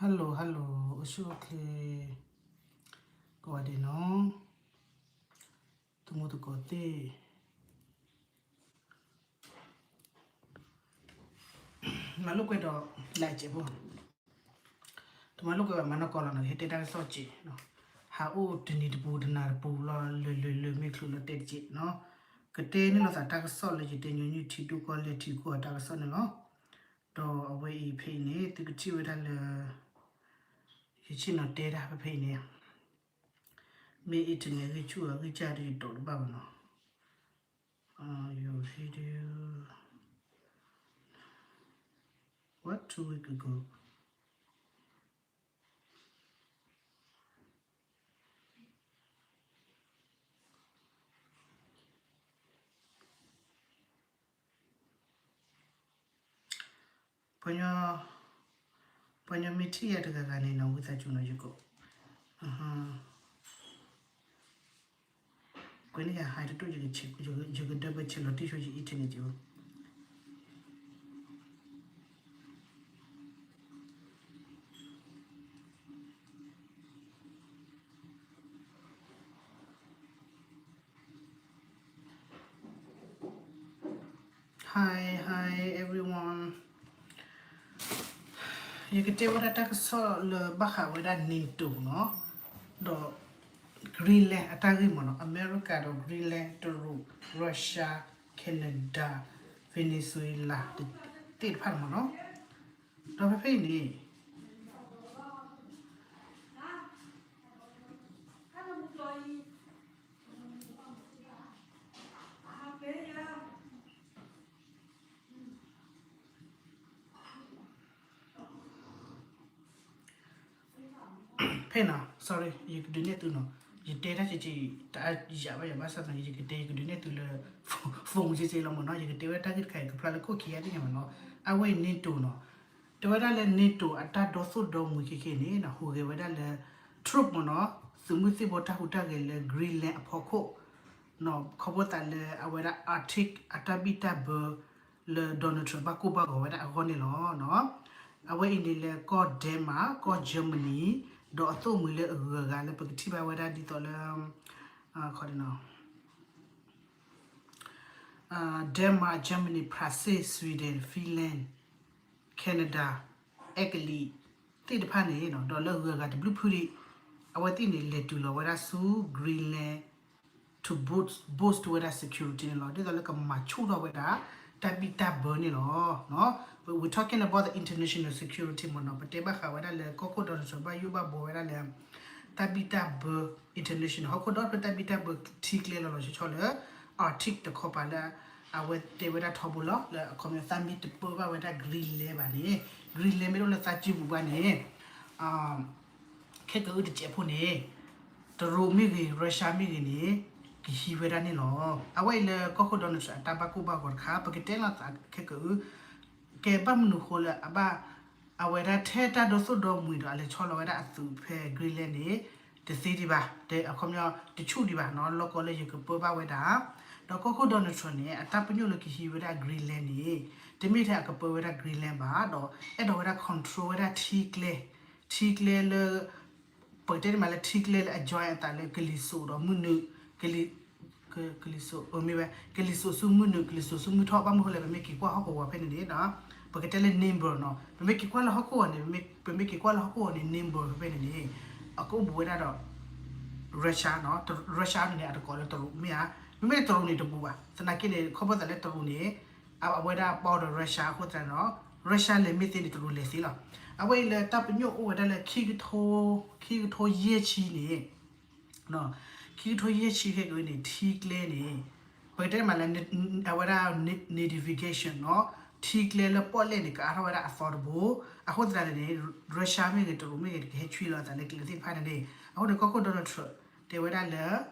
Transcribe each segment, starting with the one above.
Hello hello, အိၣ်ဆူၣ်အိၣ်ချ့ ကိးဂၤဒဲးနီၤ, သမူသကိးသ့ၣ်, မၤလိာ်ကွဲဒီး လၢအစဲးဖိ, တမၤလိာ်ကွဲဘၣ် မၤနီၢ်ကီၢ်လီၤနီၤ, ဟဲတဲတၢ်ကစီၣ်စဲး, ဟးအိၣ်တနံၤတပူၤတနၤတပူၤလီၤ, လၢာ်လၢာ်လၢာ်မ့ၢ်ချုးလီၤတဲတစဲးနီၤ, ကတဲန့ၢ်လိာ်သးတၢ်ကစီၣ်လၢယတဲညီနုၢ်ထံဒိၣ်ကီၢ်လဲၢ်ထံကီၢ်အတၢ်ကစီၣ်န့ၣ်လီၤ. ဒီးအဝဲအံၤဖဲအံၤန့ၣ် သုကထံၣ်ဝဲဒၣ်လၢ ယဆ့ၣ်နီၤတဲတၢ်ဖဲဖဲအံၤန့ၣ်, မ့ၢ် internet ဂံၢ်ဆူၣ်အဂံၢ်စၢ်ဒီးယဒိးတဘၣ်ဘၣ်နီၤ, your video, what, two week ago. ပှၤညီ, ပှၤညီမ့ၢ်ထံၣ်ယၤတဂၤဂၤန့ၣ်နီၤ ဝံသးစူၤနီၤ ယက, ကွဲးန့ၢ်ယၤ ဟးတတိၢ် ယကဒၢဘၢဆဲးလီၤတံၢ်ဆိယ internet ကအိၣ်. Hi hi everyone, ယကတဲဝဲဒၣ်တၢ်ကစီၣ်လၢဘၣ်ဃးဝဲဒၣ် NATO နီၤ, ဒီး Greenland အတၢ်ဂ့ၢ်မ့ၢ်နီၤ, အမဲရကၤဒီး Greenland, တရူး, Russia, Canada, Venezuela သ့ၣ်တဖၣ်န့ၣ်မ့ၢ်နီၤ, ဒီးဖဲဖဲအံၤန့ၣ် ဖဲနီၤ sorry ယကဒုးနဲၣ်သုနီၤ, ယတဲတၢ်ကဲကဲ တၢ်ယၤဘၣ်ယၤဘၣ်ဆၣ်သနာ်က့ ယကတဲ ယကဒုးနဲၣ်သုလၢ phone ကဲကဲလီၤမ့ၢ်နီၤ, ယကတဲဝဲဒၣ်တၢ်ဂ့ၢ်တခါအံၤ ကဖျါလၢခိၣ်ခံဂၤသ့ၣ်ညါမ့ၢ်နီၤ, အဝဲအံၤ NATO နီၤ, တဲဝဲဒၣ်လၢ NATO အတၢ်ဒီသိၣ်ဒီမှံၤခဲကဲန့ၣ် ဟူးဂဲၤဝဲဒၣ်လၢ troop မ့ၢ်နီၤ, သုးမုၢ်သံၣ်ဘိတၢ်ဟူးတၢ်ဂဲၤလၢ Greenland အဖီခိၣ် ခီဖျိသးလၢအဝဲဒၣ် Arctic အတၢ်ဘံၣ်တၢ်ဘၢ လၢ Donald Trump ဘၣ်ကိၢ်ဘၣ်ဂီၤဝဲဒၣ်အဂီၢ်န့ၣ်လီၤ. အဝဲအံၤန့ၣ်လၢကီၢ် Denmark ကီၢ် Germany ဒီးအသိၣ်မှံၤလၢအဂုၤအဂၤလၢပကထံၣ်ဘၣ်ဝဲဒၣ်ဒ်သိးလၢ Denmark, Germany, France, Sweden, Finland, Canada, Italy သ့ၣ်တဖၣ်န့ၣ် ဒီးလၢအဂုၤအဂၤတဘျုးဖုဒံး အဝဲသ့ၣ်န့ၣ် လဲၤတုၤလီၤဝဲဒၣ်ဆူ Greenland to boost, boost ဝဲဒၣ် security န့ၣ်လီၤ. ဒ်သိးလၢကမၤဆူၣ်ထီၣ်ဝဲဒၣ် တၢ်ဘံၣ်တၢ်ဘၢန့ၣ်လီၤ. We're talking about the international security မ့ၢ်နီၤ, ပတဲဘၣ်ဃးဝဲဒၣ်လၢကီၢ်ခိၣ် Donald Trump ဘၣ်ယိၣ်ဘၣ်ဘှီဝဲဒၣ်လၢ တၢ်ဘံၣ်တၢ်ဘၢ international ဟီၣ်ခိၣ်ဒီဖျၢၣ်တၢ်ဘံၣ်တၢ်ဘၢထံကျဲလီၤလီၤဆီဆီလၢ Arctic တခီပၤလၢ အဝဲတဲဝဲဒၣ်ထီဘိလီၤ လၢအခီပညီသးမ့ၢ်တပၢဘၣ်ဝဲဒၣ် Greenland ဘၣ်န့ၣ် Greenland မ့ၢ်အိၣ်လၢသးစုပူၤဘၣ်န့ၣ် ခဲကအုတစဲးဖိန့ၣ် တရူးမ့ၢ်ဂ့ၤ Russia မ့ၢ်ဂ့ၤန့ၣ် ကဟံးဝဲဒၣ်န့ၣ်လီၤ. အဝဲအံၤလၢကီၢ်ခိၣ် Donald Trump အတၢ်ဘၣ်ကိၢ်ဘၣ်ဂီၤတခါ ပကတဲလီၤသးခဲကအု ကဲဘၣ်မနုၤဃိလၢအဘၣ် အဝဲဒၣ်ထဲတၢ်ဒိသိၣ်ဒီမှံၤဒီးအလဲၤဆီလီၤဝဲဒၣ်အသုးဖဲ Greenland န့ၣ် တသ့ဒံးဘၣ် အခီပညီတဆူၣ်ဒံးဘၣ်နီၤ လီၢ်ကီလၢယကပၢဘၣ်ဝဲဒၣ် ဒီးကီၢ်ခိၣ် Donald Trump န့ၣ် အတၢ်ပညိၣ်လၢကဟံးဝဲဒၣ် Greenland န့ၣ် တမ့ၢ်ထဲအကပၢဝဲဒၣ် Greenland ဘၣ် ဒီးအဲၣ်ဒိးဝဲဒၣ် control ဝဲဒၣ်ထံကျဲ ထံကျဲလၢ ပကတဲတမံၤလၢထံကျဲလၢအ join အသးလၢကလံၤစိးဒီးမုၢ်နုာ် ကလံၤစိး မ့ၢ်ဝဲ ကလံၤစိးဆူမုၢ်နုာ် ကလံၤစိးဆူမုၢ်ထီၣ် ဘၣ်မနုၤဃိလဲၣ် ပမ့ၢ်က့ၤကွၢ်ဟီၣ်ကဝီၤဖဲန့ၣ်န့ၣ် ပကတဲလၢ neighbor နီၤ ပမ့ၢ်က့ၤကွၢ်လၢဟီၣ်ခိၣ်ဂီၤန့ၣ် ပမ့ၢ်က့ၤကွၢ်လၢဟီၣ်ခိၣ်ဂီၤန့ၣ် neighbor ဖဲဖဲန့ၣ်န့ၣ် အကအိၣ်ဘူးဝဲဒၣ်ဒီး Russia နီၤ Russia န့ၣ်န့ၣ် အတကိးလၢတရူးမ့ၢ်ဧါ မ့မ့ၢ်တရူးန့ၣ်တဘူးဘၣ် သနာ်က့န့ၣ် ခီဖျိသးလၢတရူးန့ၣ် အဝဲဒၣ်ပီဒီး Russia အဃိသတးန့ၣ် Russia လဲၤမ့ၢ်သ့န့ၣ် တရူးလဲၤသ့လီၤ. အဝဲအံၤလၢတၢ်ပညိၣ်အိၣ်ဝဲဒၣ်လၢ ခံကထိယဲၢ်ဆံန့ၣ် ခံကထိယဲၢ်ဆံခဲကန့ၣ် ထံကျဲန့ၣ် ပကတဲမးလၢ အဝဲဒၣ် nidification နီၤ ထံကျဲလၢပီၣ်လဲၣ်န့ၣ် ကအါထီၣ်ဝဲဒၣ်အသီတဘိ အဃိသတးန့ၣ် Russia မ့ၢ်ဂ့ၤ တရူးမ့ၢ်ဂ့ၤ ကဟဲဆွံလီၤအသးလၢကျဲသ့ၣ်တဖၣ်န့ၣ်န့ၣ် အဃိန့ၣ် ကီၢ်ခိၣ် Donald Trump တဲဝဲဒၣ်လၢ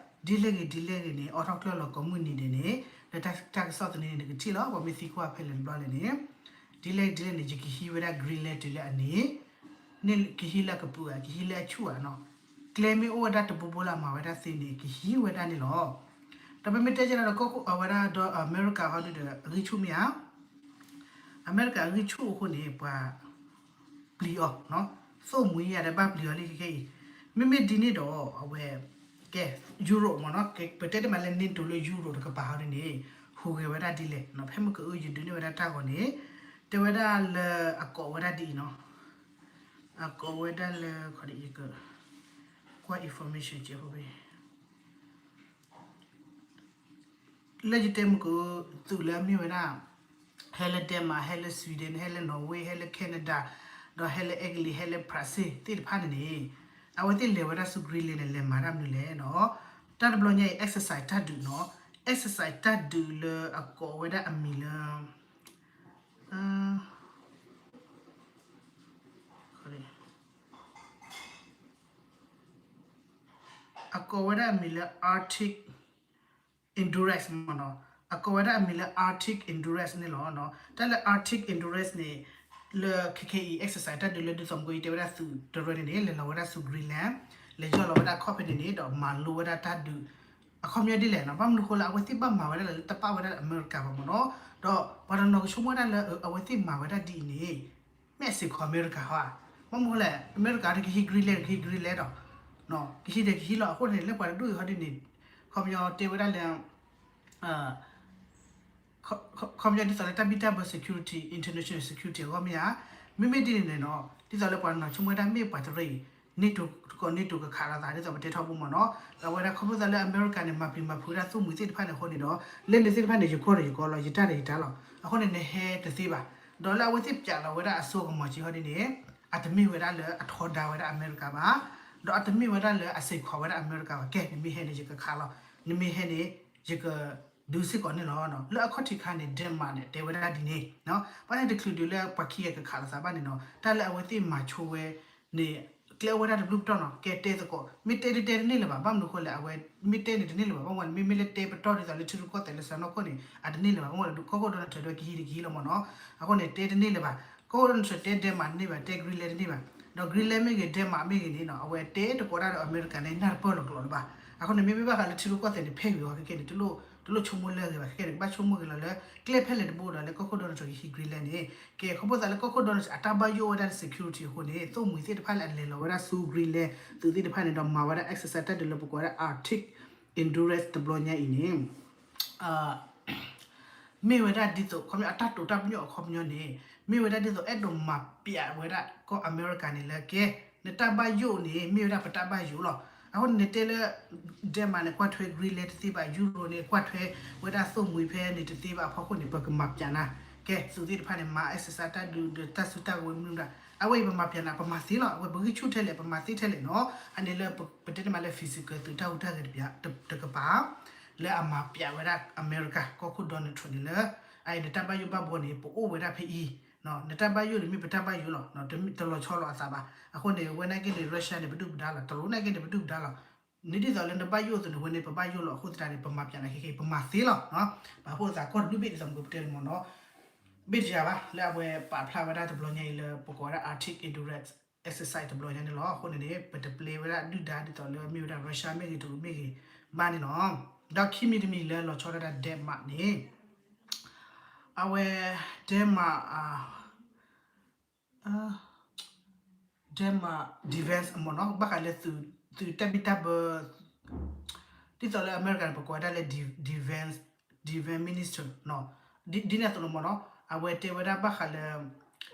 ဒ်လဲၣ်ဂ့ၤဒ်လဲၣ်ဂ့ၤန့ၣ် အိးထီၣ်ကျၢၢ်လီၤကိးမုၢ်နံၤဒဲးန့ၣ် လၢတၢ်ကစီၣ်သန့န့ၣ် နကထံၣ်လီၤ ပှၤမ့ၢ်သံကွၢ်ဖဲလဲၣ်တဘျီလဲၣ်န့ၣ် ဒ်လဲၣ်ဒ်လဲၣ်န့ၣ် ယကဟံးဝဲဒၣ် Greenland တုၤလၢအန့ၣ် န့ၣ်ကဟံးလၢအကပုာ်ဧါ ကဟံးလၢအဆူၣ်ဧါနီၤ ကျဲမ့ၢ်အိၣ်ဝဲဒၣ်တဘိဘိလၢအမၤဝဲဒၣ်သ့န့ၣ် ကဟံးဝဲဒၣ်န့ၣ်လီၤ. ဒီးပမ့ၢ်တဲကဒီး ကီၢ်ခိၣ်အဝဲဒၣ်ဒီး အမဲရကၤဟီဒုဒီး အဂံၢ်ဆူၣ်မ့ၢ်ဧါ အမဲရကၤအဂံၢ်ဆူၣ်အဃိန့ၣ် ပှၤပျံၤအီၤနီၤ သိၣ်မှံၤယၤဒီးဘၣ်ပျံၤအီၤလံခဲခဲအံၤ, မ့မ့ၢ်ဒ်န့ၣ်ဒီး အဝဲ ကဲ Europe မ့ၢ်နီၤ, ပတဲတမံၤလၢ NATO လၢ Europe တကပၤဟီဒ်န့ၣ် ဟူးဂဲၤဝဲဒၣ်ဒ်လဲၣ်နီၤ, ဖဲမ့ၢ်ကအု ယဒုးန့ၢ်ဝဲဒၣ်တၢ်ဂီၤန့ၣ် တဲဝဲဒၣ်လၢအကိးဝဲဒၣ်ဒ်အံၤနီၤ, အကိးဝဲဒၣ်လၢ ယက ကွၢ် information ကဲဖိဖဲ လၢယတဲမုၢ်က သုးလၢအမ့ၢ်ဝဲဒၣ် ဟဲလၢ Denmark ဟဲလၢ Sweden ဟဲလၢ Norway ဟဲလၢ Canada ဒီးဟဲလၢ Italy ဟဲလၢ France သ့ၣ်တဖၣ်န့ၣ်န့ၣ် အဝဲသ့ၣ်လဲၤဝဲဒၣ်ဆူ Greenland န့ၣ် လဲၤမၤတၢ်မနုၤလဲၣ်နီၤ, တၢ်တဘျီညါအံၤ exercise တၢ်ဒုးနီၤ, exercise တၢ်ဒုးလၢအကိးဝဲဒၣ်အမံၤလၢ အကိးဝဲဒၣ်အမံၤလၢ Arctic Endurance မ့ၢ်နီၤ, အကိးဝဲဒၣ်အမံၤလၢ Arctic Endurance န့ၣ်လီၤ. တၢ်လၢ Arctic Endurance န့ၣ် လၢခဲခဲအံၤ exercise တၢ်ဒုးလၢဒ်သိးမုၢ်ကီယတဲဝဲဒၣ်သုးတရၢန့ၣ်န့ၣ် လဲၤလီၤဝဲဒၣ်ဆူ Greenland လဲၤယီၢ်လီၤဝဲဒၣ် ခီၣ်ဖဲန့ၣ်န့ၣ် ဒီးမၤလိဝဲဒၣ်တၢ်ဒုး အခီပညီဒ်လဲၣ်နီၤ, ဘၣ်မနုၤဃိလၢအဝဲသ့ၣ်ဘၣ်မၤဝဲဒၣ်လၢတပာ်ဝဲဒၣ်လၢအမဲရကၤဘၣ်မ့ၢ်နီၤ, ဒီးပှၤတနီၤကဆိကမိၣ်ဝဲဒၣ်လၢအဝဲသ့ၣ်မၤဝဲဒၣ်ဒ်အံၤန့ၣ် မ့ၢ်အစ့ၢ်ကီးအမဲရကၤဟီဧါ, ဘၣ်မနုၤဃိလဲၣ် အမဲရကၤဒီးကဟံး Greenland ကဟံး Greenland ဒီး ကဟံးဒီးကဟံးလီၤ. အဃိန့ၣ် လၢပှၤတဒူၣ်အံၤ ဟီဒ်န့ၣ် ခီပညီတဲဝဲဒၣ်လၢ ခီပညီဒ်သိးလၢတၢ်ဘံၣ်တၢ်ဘၢ security, international security အဂီၢ်မ့ၢ်ဧါ, မ့မ့ၢ်ဒ်န့ၣ်န့ၣ်နီၤ ဒ်သိးလၢပှၤတနီၤဆိကမိၣ်ဝဲဒၣ်မ့ၢ်ပှၤတရၢအံၤ NATO ကီး NATO ကခးလိာ်သး ဒ်သိးပတဲထီဘိမ့ၢ်နီၤ, အဝဲဒၣ်ခီဖျိသးလၢအမဲရကၤန့ၣ် မၤပျံၤမၤဖုးဝဲဒၣ်သိၣ်မှံၤသ့ၣ်တဖၣ်န့ၣ်အဃိန့ၣ်ဒီး လၢန့ၣ်သ့ၣ်တဖၣ်န့ၣ် ယကီၢ်ဒီးယကီၢ်လီၤ, ယတၢ်ဒီးယတၢ်လီၤ. အဃိန့ၣ် နဟဲတသ့ဘၣ်. ဒီးလၢအဝဲသ့ၣ်ပျးလီၤဝဲဒၣ်အစိအကမီၤက့ၤဟီဒ်န့ၣ် အတမ့ၢ်ဝဲဒၣ်လၢအထီဒါဝဲဒၣ်အမဲရကၤဘၣ်, ဒီးအတမ့ၢ်ဝဲဒၣ်လၢအစ့ၢ်ကီးဝဲဒၣ်အမဲရကၤဘၣ်. ကဲ နမ့ၢ်ဟဲန့ၣ် ယကခးလီၤ, နမ့ၢ်ဟဲန့ၣ် ယက ဒုးစ့ၢ်ကီးန့ၣ်လီၤ. လၢအခီၣ်ထံးခါန့ၣ် Denmark န့ၣ် တဲဝဲဒၣ်ဒ်န့ၣ်, ဘၣ်န့ၣ်တချုးဒုးလၢပှၤခံဂၤကခးလိာ်သးဘၣ်န့ၣ်နီၤ, တၢ်လၢအဝဲသ့ၣ်မၤဆိဝဲန့ၣ် ကျဲအိၣ်ဝဲဒၣ်တဘျုးပတီၢ်နီၤ, ကဲတဲသကိး, မ့ၢ်တဲတတဲတန့ၢ်လၢၤဘၣ်, ဘၣ်မနုၤဃိလဲၣ် အဝဲ မ့ၢ်တဲန့ၣ်တန့ၢ်လၢၤဘၣ်, ဘၣ်မနုၤလဲၣ် မ့မ့ၢ်လၢတဲပတီၢ်ဒ်သိးလၢထံရူၢ်ကီၢ်သဲးလၢစှၤနီၢ်ခိၣ်န့ၣ် အတန့ၢ်လၢၤဘၣ်, ဘၣ်မနုၤလဲၣ် ကီၢ်ခိၣ်ဒီနထၢၣ်ဒီးကဟံးန့ၢ်ကဟံးလီၤမ့ၢ်နီၤ, အဃိန့ၣ် တဲတန့ၢ်လၢၤဘၣ်, ကီၢ်ခိၣ်ဒီနထၢၣ်တဲ Denmark တန့ၢ်ဘၣ်, တဲ Greenland တန့ၢ်ဘၣ်, ဒီး Greenland မ့ၢ်ဂ့ၤ Denmark မ့ၢ်ဂ့ၤန့ၣ်နီၤ, အဝဲတဲတကိးတၢ်ဒီးအမဲရကၤန့ၣ် နၢ်တပၢၢ်လီၤကျိာ်လၢၤဘၣ်, အဃိန့ၣ် မ့မ့ၢ်ဘၣ်ဃးလၢထံရူၢ်ကီၢ်သဲးန့ၣ် ဖဲဂ့ၤဂီၤခဲခဲန့ၣ် တလိၣ်ဆိကမိၣ်လၢအဂ့ၤဘၣ်, ခဲခဲန့ၣ် ကဘၣ်ဆိကမိၣ်ဂ့ၤလီၤလၢ ကျဲဖဲလဲၣ်တဘိဒီးလၢကီၢ်ခိၣ်ဒီနထၢၣ်ကဟံး Greenland န့ၣ်, ကဲ ခီဖျိသးလၢကီၢ်ခိၣ်ဒီနထၢၣ်အတၢ်ဘၣ်ယိၣ်ဝဲဒၣ်လၢ security အဃိန့ၣ် သိၣ်မှံၤသ့ၣ်တဖၣ်လၢအလဲၤလီၤဝဲဒၣ်ဆူ Greenland သုးသ့ၣ်တဖၣ်န့ၣ်ဒီးမၤဝဲဒၣ် exercise တၢ်ဒုးလၢပကိးဝဲဒၣ် Arctic Endurance တဘျီညါအံၤန့ၣ် မ့ၢ်ဝဲဒၣ်ဒ်သိး ခီပညီအတၢ်တိာ်တၢ်ပညိၣ်အခီပညီန့ၣ် မ့ၢ်ဝဲဒၣ်ဒ်သိးအဲၣ်ဒိးမၤပျးဝဲဒၣ်ကီၢ်အမဲရကၤန့ၣ်လၢကဲ နတၢ်ဘၣ်ယိၣ်န့ၣ် မ့ၢ်ဝဲဒၣ်ပတၢ်ဘၣ်ယိၣ်လီၤ. အဃိန့ၣ် နတဲလၢ Denmark န့ၣ် ကွၢ်ထွဲ Greenland တသ့ဘၣ်, Europe န့ၣ် ကွၢ်ထွဲဝဲဒၣ်သိၣ်မှံၤဖဲန့ၣ်တသ့ဘၣ်အဖီခိၣ်န့ၣ် ပကမၤပျးနၤ, ကဲ သုးသ့ၣ်တဖၣ်န့ၣ် မၤ exercise တၢ်ဒုးဒီးတၢ်စုတၢ်ကဝဲၤမနုၤမတၤ အဝဲအံၤပမၤပျးနၤ ပမၤသ့လီၤ. အဝဲပဂံၢ်ဆူၣ်ထဲလဲၣ် ပမၤသ့ထဲလဲၣ်နီၤ. အန့ၣ်လၢပတဲတမံၤလၢ physical သုးတၢ်ဟူးတၢ်ဂဲၤတကပၤ လၢအမၤပျးဝဲဒၣ်အမဲရကၤ ကီၢ်ခိၣ် Donald Trump န့ၣ်လၢ အအံၤ နတၢ်ဘၣ်ယိၣ်ဘၣ်ဘီန့ၣ် ပအိၣ်ဝဲဒၣ်ဖဲအံၤ, နတၢ်ဘၣ်ယိၣ်န့ၣ်မ့ၢ်ပတၢ်ဘၣ်ယိၣ်လီၤ. တလီၤဆီလိာ်အသးဘၣ်. အဃိန့ၣ် ဝဲနာ်က့န့ၣ် Russia န့ၣ် ပဒုၣ်ပဒါလီၤ, တရူးနာ်က့န့ၣ် ပဒုၣ်ပဒါလီၤ. န့ၣ်ဒ်သိးလၢနဘၣ်ယိၣ်အသိးန့ၣ် ဝဲန့ၣ် ပဘၣ်ယိၣ်လီၤ. အဃိသတးန့ၣ် ပမၤပျးနၤခဲခဲ ပမၤသ့လီၤ. ပာ်ဖှိၣ်သးကီၢ်တဘ့ၣ်ဘ့ၣ်ဒ်သိးမ့ၢ်ပတဲန့ၣ်မ့ၢ်နီၤ ဘ့ၣ်တယၤဘၣ် လၢအဝဲပာ်ဖျါဝဲဒၣ်တဘျီညါအံၤလၢ ပကိးဝဲဒၣ် Arctic Endurance Exercise တဘျီညါန့ၣ်လီၤ. အဃိန့ၣ်န့ၣ် ပတပျဲဝဲဒၣ်ဒုၣ်ဒါဒ်သိးလၢမ့ၢ်ဝဲဒၣ် Russia မ့ၢ်ဂ့ၤ တရူးမ့ၢ်ဂ့ၤ ဘၣ်န့ၣ်လီၤ. ဒီးခံမံၤတမံၤလၢလီၤဆီဒၣ်တၢ် Denmark န့ၣ် အဝဲ Denmark Denmark defense မ့ၢ်နီၤ ဘၣ်ဃးလၢသုးတၢ်ဘံၣ်တၢ်ဘၢ ဒ်သိးလၢအမဲရကၤန့ၣ် ပကိးဝဲဒၣ်လၢ defense defense minister ဒ်န့ၣ်အသိးလီၤမ့ၢ်နီၤ အဝဲတဲဝဲဒၣ်ဘၣ်ဃးလၢ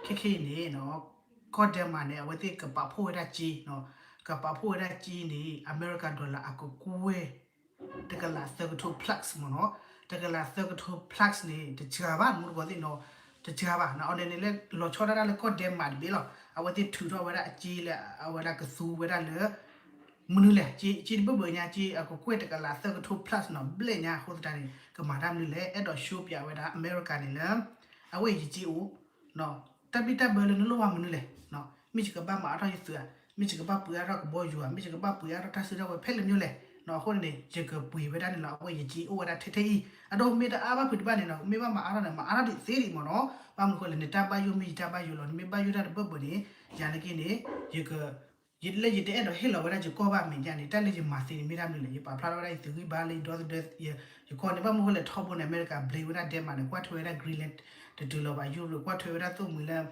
ခဲခဲအံၤန့ၣ် ကီၢ် Denmark န့ၣ် အဝဲသ့ၣ်ကပာ်ဖှိၣ်ဝဲဒၣ်က့ ကပာ်ဖှိၣ်ဝဲဒၣ်က့န့ၣ် အမဲရကၤ dollar အကကွဲၢ် တကလးသၢကထိ plus မ့ၢ်နီၤ တကလးသၢကထိ plus န့ၣ် တစှၤဘၣ် မူတကိးသ့ၣ်နီၤ တစှၤဘၣ် အန့ၣ်န့ၣ်လၢလီၤဆီဒၣ်တၢ်လၢကီၢ် Denmark တဘ့ၣ်လီၤ အဝဲသ့ၣ်ထုးထီၣ်ဝဲဒၣ်အက့လၢအဝဲဒၣ်ကသူဝဲဒၣ်လၢ မနုၤလဲၣ် က့တဘၢၣ်ဘၢၣ်ညါ က့အကကွဲၢ်တကလးသၢကထိ plus နီၤ ဘျဲၣ်ညါအဃိသတးန့ၣ် ကမၤတၢ်မနုၤလဲၣ် အဲၣ်ဒိး show ပျးဝဲဒၣ်အမဲရကၤန့ၣ်လၢ အဝဲအံၤယက့အိၣ် တၢ်ဘံၣ်တၢ်ဘၢလၢနလိၣ်ဘၣ်မနုၤလဲၣ် မ့ၢ်ယကဘၣ်မၤအါထီၣ်ယသုးဧါ မ့ၢ်ယကဘၣ်ပှ့ၤအါထီၣ်ကဘီယူၤဧါ မ့ၢ်ယကဘၣ်ပှ့ၤအါထီၣ်တၢ်စုတၢ်ဝဲၤဖဲလဲၣ်မနုၤလဲၣ် အဃိန့ၣ်န့ၣ် ယကပှ့ၤဝဲဒၣ်န့ၣ်လီၤ အဝဲယက့အိၣ်ဝဲဒၣ်ထဲထဲအံၤ အဒိမ့ၢ်တအါဘၣ်ဖုးတဘၣ်န့ၣ်နီၤ မ့ၢ်ဘၣ်မၤအါထီၣ်န့ၣ် မၤအါထီၣ်ဒံးသ့ဒံးမ့ၢ်နီၤ ဘၣ်မနုၤဃိလဲၣ် နတၢ်ဘၣ်ယိၣ်မ့ၢ်ယတၢ်ဘၣ်ယိၣ်လီၤ နမ့ၢ်ဘၣ်ယိၣ်တၢ်တဘၢၣ်ဘၢၣ်န့ၣ် ယၤနာ်က့န့ၣ် ယက လၢယတအဲၣ်ဒိးဟ့ၣ်လီၤဝဲဒၣ်ယကီၢ်ဘၣ်အမဲာ်ညါန့ၣ် တၢ်လၢယမၤသ့န့ၣ်မ့ၢ်တၢ်မနုၤလဲၣ် ယပာ်ဖျါထီၣ်ဝဲဒၣ်ယသုးဂံၢ်ဘါလၢယဒီသဒၢ ယကီၢ်န့ၣ် ဘၣ်မနုၤဃိလဲၣ်ထီဘိန့ၣ် အမဲရကၤ blame ဝဲဒၣ် Denmark န့ၣ် ကွၢ်ထွဲဝဲဒၣ် Greenland တတုၤလီၤဘၣ်. Europe ကွၢ်ထွဲဝဲဒၣ်သိၣ်မှံၤလၢ